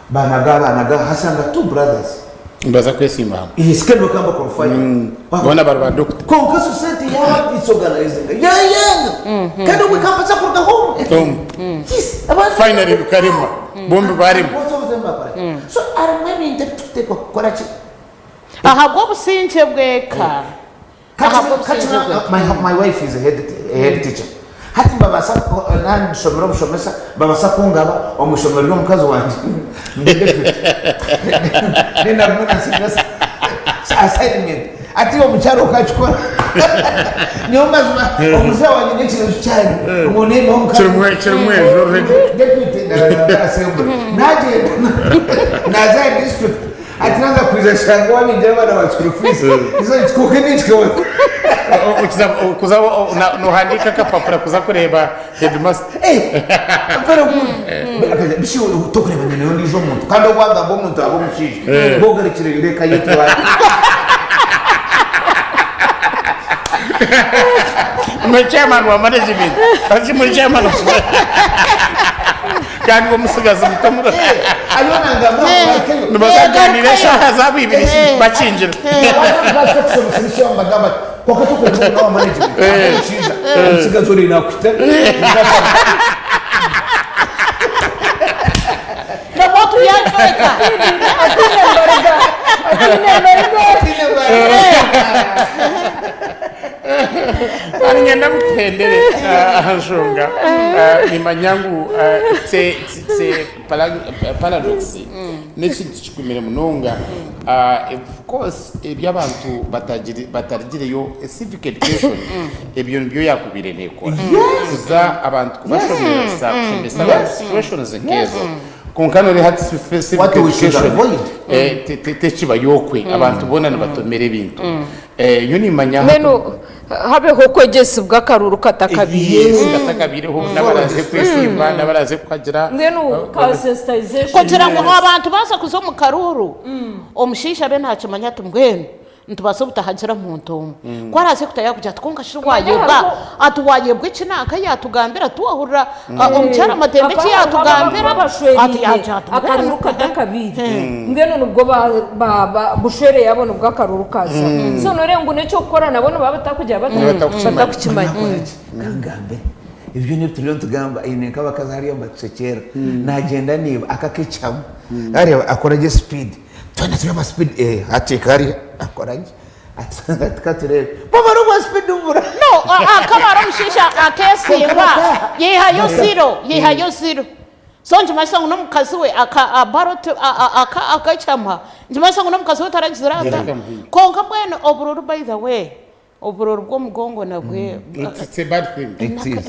banaga banaga hasanga two brothers. Nibaza kwesimba hamwe. Yes, kandi bakaba nibaqualifyinga. Boona bari ba doctor. Kwonka society yaaba disorganizinga yayanga kandi obwe ekabaasa kurugaho omwe. Omwe. Yes, abantu. Finally bikaremwa, bombi baremwa. So harimu ebintu ebi turikuteekwa kukora ki? Ahabw'obusingye bw'eka. Ahabw'obusingye bw'eka. My, my wife is a head, a head teacher. Hati mbabasa nandishomera obushomesa babasa kungaba omu ishomero ry'omukazi wangye ndi deputy. Then naguma nansigira assignment. Ati omukyara okakikora. Nyowe mazima omuzaire wangye n'ekireju kyanyu ngu nemeho omukazi. Kirimu kirimu ejo already. Deputy na assembly. Nagyenda naza aha district. Ati naza kwija nshanga wabingira abaana ba school fees izo kwonka nikikaba Kuza nohandiika akapapura kuza kureeba headmaster. Bishi tokureeba nyina y'ondiijo omuntu kandi obu wagamba omuntu aba omushaija bogarukire reka yetware. Muri chairman wa management. Ati muri chairman wa Kandi iwe omutsigazi muto muno. Ariyo nangamba ngu barikeyo. Nibazaganira eshaaha zaabo ibiri bakingira. Baza kushomesa ebishuba nibagamba bati kwonka tokureeba ogu nawa management aba omushaija omutsigazi oriyo nakuhita. Nabwo turyacweka. Ataine mbariga. Ataine mbariga. Ataine mbariga. Kandi niinyenda ngu tuhendere aha nshonga. Nimanya ngu it's a, it's a paradox. N'ekintu kigumire munonga. Of course ebi abantu batarigireyo civic education ebyo nibyo yaakubaire neekora. Kuza abantu kubashomesa, kushomesa abantu situations nk'ezo. Kwonka noreeba hati civic What we should education avoid. tekibayo okwe. Abantu boona nibatomera ebintu. Nyowe nimanya Mbwenu habeho okwegyesibwa akaruru katakabiireho. Yes, katakabiireho n'abaraze kwesimba n'abaraze kuhagira. Mbwenu ka sensitization. Kugira ngu abantu baaza kuza omu karuuru, omushaija abe naakimanya ati mbwenu nitubaasa obutahagira muntu omwe. Ku araaze kutayo akugira ati kwonka shi waayebwa, ati waayebwa eki nanka yaatugambira, tiwahurira Omukyara Matembe eki yaatugambira? Ati yaagira ati mbwenu. Akaruru katakabiire. Mbwenu nibwo bushwere yaabo nibwo akaruru kazaho. So noreeba ngu n'eky'okukora nabo nibaba batakugira bata? Batakukimanya. Kangambe ebyo byona ebi turiyo nitugamba aine nk'abakazi hariya nibatusekyerera. Nagyenda naiba akakekyamu areeba akora gye speed twena turi aba speed hateeka hariya akora gye Katurebe. Baba rubwa speed bura. No, akaba ari omushaija akesimba yaihayo zero, yaihayo zero. So nikimanyisa ngu n'omukazi we aka ballot akakyama, nikimanyisa ngu n'omukazi we taragizire ata. Kwonka mbwenu obururu by the way, obururu bw'omugongo nabwe It's a bad thing.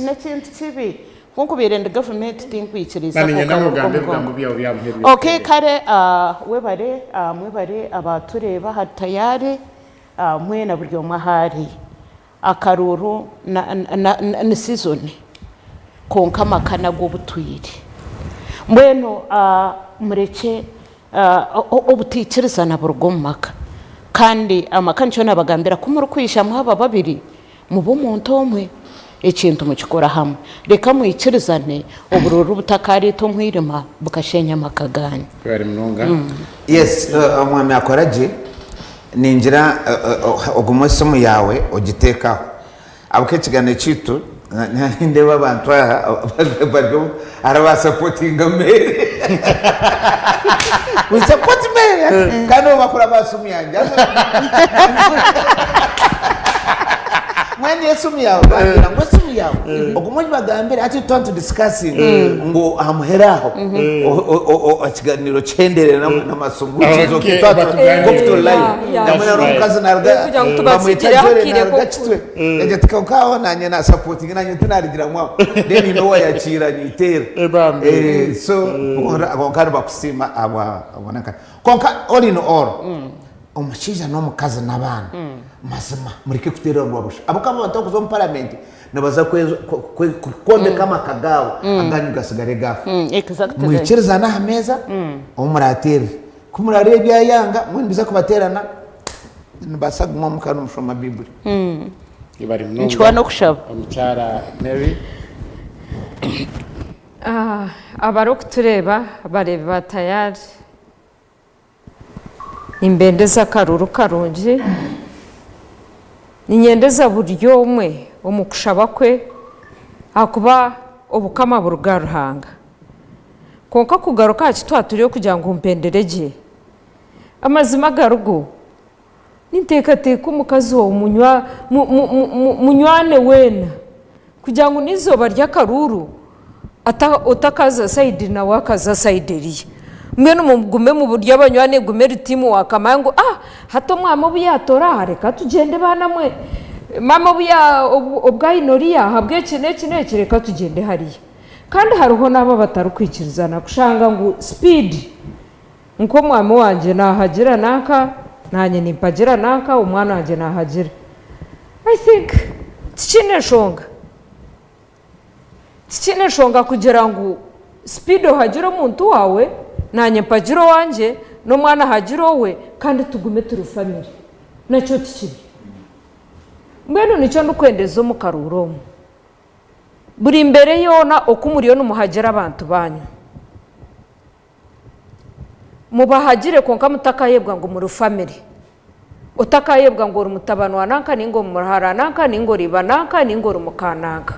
n'ekintu kibi. Ku nkubaire ndi gavumenti tinkwikiriza Na niinyenda ngu kwonka ogambe omugongo. ebigambo byawe bya muheru Okay by'okuhendera. kare webare mwebare abatureeba ahari tayari mwena buri omwe ahu ari. Akaruuru ni sizoni kwonka amaka n'ag'obutwire. Mbwenu murekye obutaikirizana buruge omu maka. Kandi amaka nikyo nabagambira ku murikwija mwaba babiri mube omuntu omwe, ekintu mukikore hamwe. Reka mwikirizane oburuuru butakareeta omwirima bukasheenya amaka gaanyu. Webare munonga. Yes, omwami akora gye. Ningira ogume esimu yaawe ogiteeke aho ahabw'okuba ekiganiro kyaitu nindeeba abantu aha bari hariho abasapotinga Mary we support Mary kandi bo bakuraba aha simu yangye mbwenu esimu yaawe bangira ngu esimu yaawe ogume ogibagambire hati tuba nitudisikasinga ngu aha muheru aho ekiganiro kihendere n'amasimu Okay, batuganire. Namwe n'omukazi naruga Kugira ngu bamweta tubatsigireho Jolly akiire naruga k'oku- Kitwe egyo tikonka aho nanye nasapotinga nanye tinarigira ngu aho then hiine owayakiira nyiteera Eh, bambi. Eh, so konka nibakusiima ahabwa aboneka konka all in all omushaija n'omukazi n'abaana mazima mureke kuteeranwa busha ahabw'okuba abantu abarikuza omu paramenti nibaza kwombeka amaka gaabo aganyu gasigare gaafa. Exactly. Mwikirizane aha meeza ou muraateerere. Ku murareeba ebyayanga mbwenu nibiza kubateerana nimubaasa kuguma omuka nimushoma Baiburi. Yebare munonga Nikihwa n'okushaba. Omukyara Mary. Abarikutureeba bareebe ba tayari. Nimbendeza akaruru karungi. Niinyendeza buri omwe omu kushaba kwe ahakuba Obukama buruga aha Ruhanga. Kwonka kugaruka aha ki twaturiyo kugira ngu mpendere gye, amazima agarigo, ninteekateeka omukazi waawe munywane weena kugira ngu n'eizooba ry'akaruuru otakaza sayidi nawe akaza sayidi eriya. Mbwenu mugume muri abanywani egume eri tiimu waakamanya ngu ah hati omwami obu yaatoora aha reka tugyende baana mwe, maama obu aine oriya ahabw'eki n'eki n'eki reka tugyende hariya. Kandi hariho n'abo abatarikwikirizana kushanga ngu sipiidi nk'omwami wangye naahagira nanka, naanye nimpagira nanka, omwana wangye naahagira. I think tikiine nshonga. Tikiine nshonga kugira ngu sipiidi ohagire omuntu waawe, naanye mpagire owangye, n'omwana ahagire owe kandi tugume turi famire. Nakyo ti kibi. Mbwenu nikyo ndikwendeza omu karuuru omu. Buri mbeera yoona oku muriyo nimuhagira abantu baanyu, mubahagire kwonka mutakaayebwa ngu muri famire. Otakaayebwa ngu ori mutabani wa nanka nainga ori muhara wa nanka nainga ori iba nanka nainga ori muka nanka.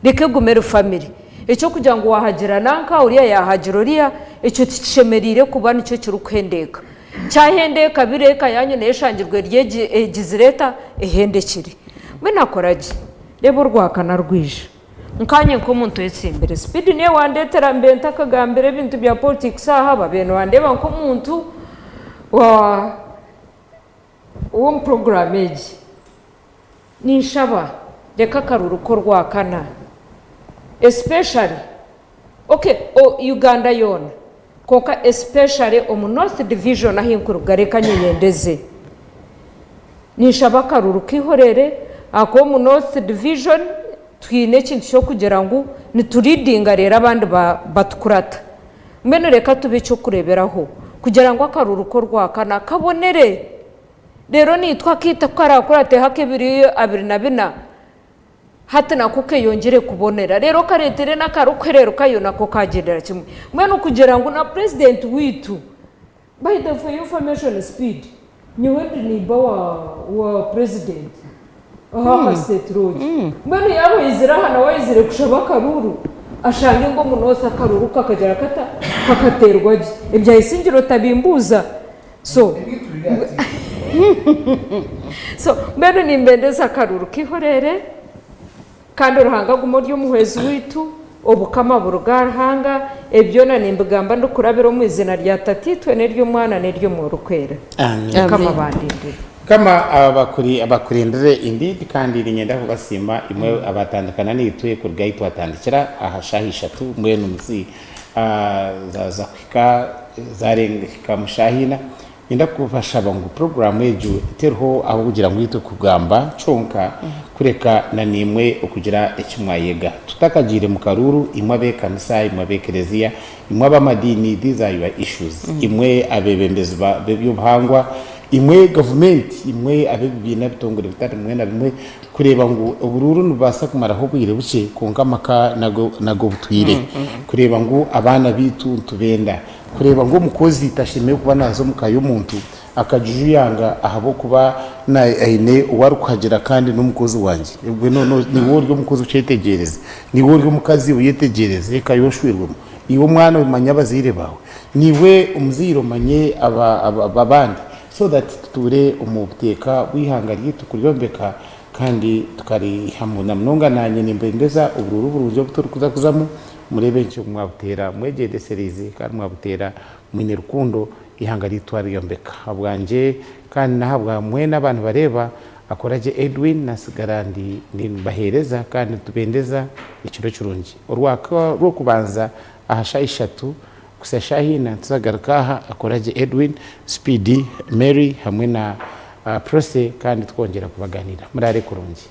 Reka egume eri famire. Eky'okugira ngu waahagira nanka oriya yaahagira oriya, ekyo tikishemereire kuba nikyo kirikuhendeeka. Kyahendeeka biri eka yaanyu neyo eshangirwe eri egizire eta? Ehendekire. Mbwenu akora gye. Reeba orwakana rwija. Nkaanye nk'omuntu oyetsimbire, sipiidi niyo ewandeetera mbe ntakagambire ebintu bya politics aha, babaire nibandeeba nk'omuntu wa ow'omu puroguraamu egi. Ninshaba reka akaruru k'orwakana especially okay Uganda yoona kwonka especially omu North Division ahu nkuruga reka nyeyendeze. Ninshaba akaruru k'eihorere ahakuba omu North Division twine ekintu ky'okugira ngu nituridinga reero abandi batukurata. Mbwenu reka tube eky'okureeberaho kugira ngu akaruru k'orwakana kabonere reero naitwe akaitu ku karaakurateho ak'ebiro 24 Hati nako keyongyere kubonera reero kareetere n'akarikuhereerukayo nako kaagyendera kimwe. Mbwenu kugira ngu na purezidenti waitu, by the for your information speed, nyowe ndi neighbour wa wa purezidenti aha aha state lodge. Mbwenu yaaba aizire aha nawe aizire kushaba akaruuru, ashange ngu omu north akaruuru kakagira kata? Kakateerwa gye. Ebya Isingiro otabimbuuza. So so mbwenu nimbendeza akaruru k'eihoreere kandi Ruhanga agume ori omuhwezi waitu, obukama buruge aha Ruhanga, ebi byona nimbigamba ndikurabira omu izina rya Tataitwe n'ery'Omwana n'ery'Omwoyo Orikwera. Amiina. Mukama abandindire. Mukama abakurindire indeed kandi niinyenda kubasiima imwe abatandikana naitwe kuruga ahi twatandikira aha shaaha ishatu mbwenu nzi zaaza kuhika zaarengeka mu shaaha ina. Niinyenda kubashaba ngu puroguraamu egyo teriho ahabw'okugira ngu itwe kugamba kyonka kureka na naimwe okugira eki mwayega. Tutakagiire mu karuuru imwe ab'ekanisa, imwe ab'ekereziya, Imwe ab'amadiini, these are your issues. Imwe abeebembezi b'eby'obuhangwa, imwe gavumenti, imwe ab'ebibiina bitongore bitari bimwe na bimwe, kureeba ngu oburuuru nibubaasa kumaraho obwire bukye kwonka amaka nago n'ag'obutwire. Kureeba ngu abaana baitu nitubenda. Kureeba ngu omukozi tashemereire kuba naaza omu ka y'omuntu akajuyanga ahabw'okuba aine ou arikuhagira kandi n'omukozi wangye. Obwe niiwe ori omukozi okyetegyereze. Niiwe ori omukazi oyetegyereze eka y'oshweirwemu. Iwe omwana omanye abazaire baawe. Niiwe omuzaire omanye abandi so that tutuure omu buteeka bw'eihanga ryaitu kuryombeka kandi tukarihamu. Na munonga naanye nimbendeza oburuuru burungi obu turikuza kuzamu mureebe nti mwabuteera mwegyendesereize kandi mwabuteera mwine rukundo eihanga ryaitu twaryombeka. Ahabwangye kandi n'ahabwa mwena aba nibareeba, Akoragye Edwin natsigara ndi nimbaheereza kandi nitubendeza ekiro kirungi. Orw'okubanza aha shaaha ishatu kuhitsya shaaha ina nituzagaruka aha Akoragye Edwin, Speed, Mary hamwe na Prossy kandi twongyera kubaganira. Muraare kurungi.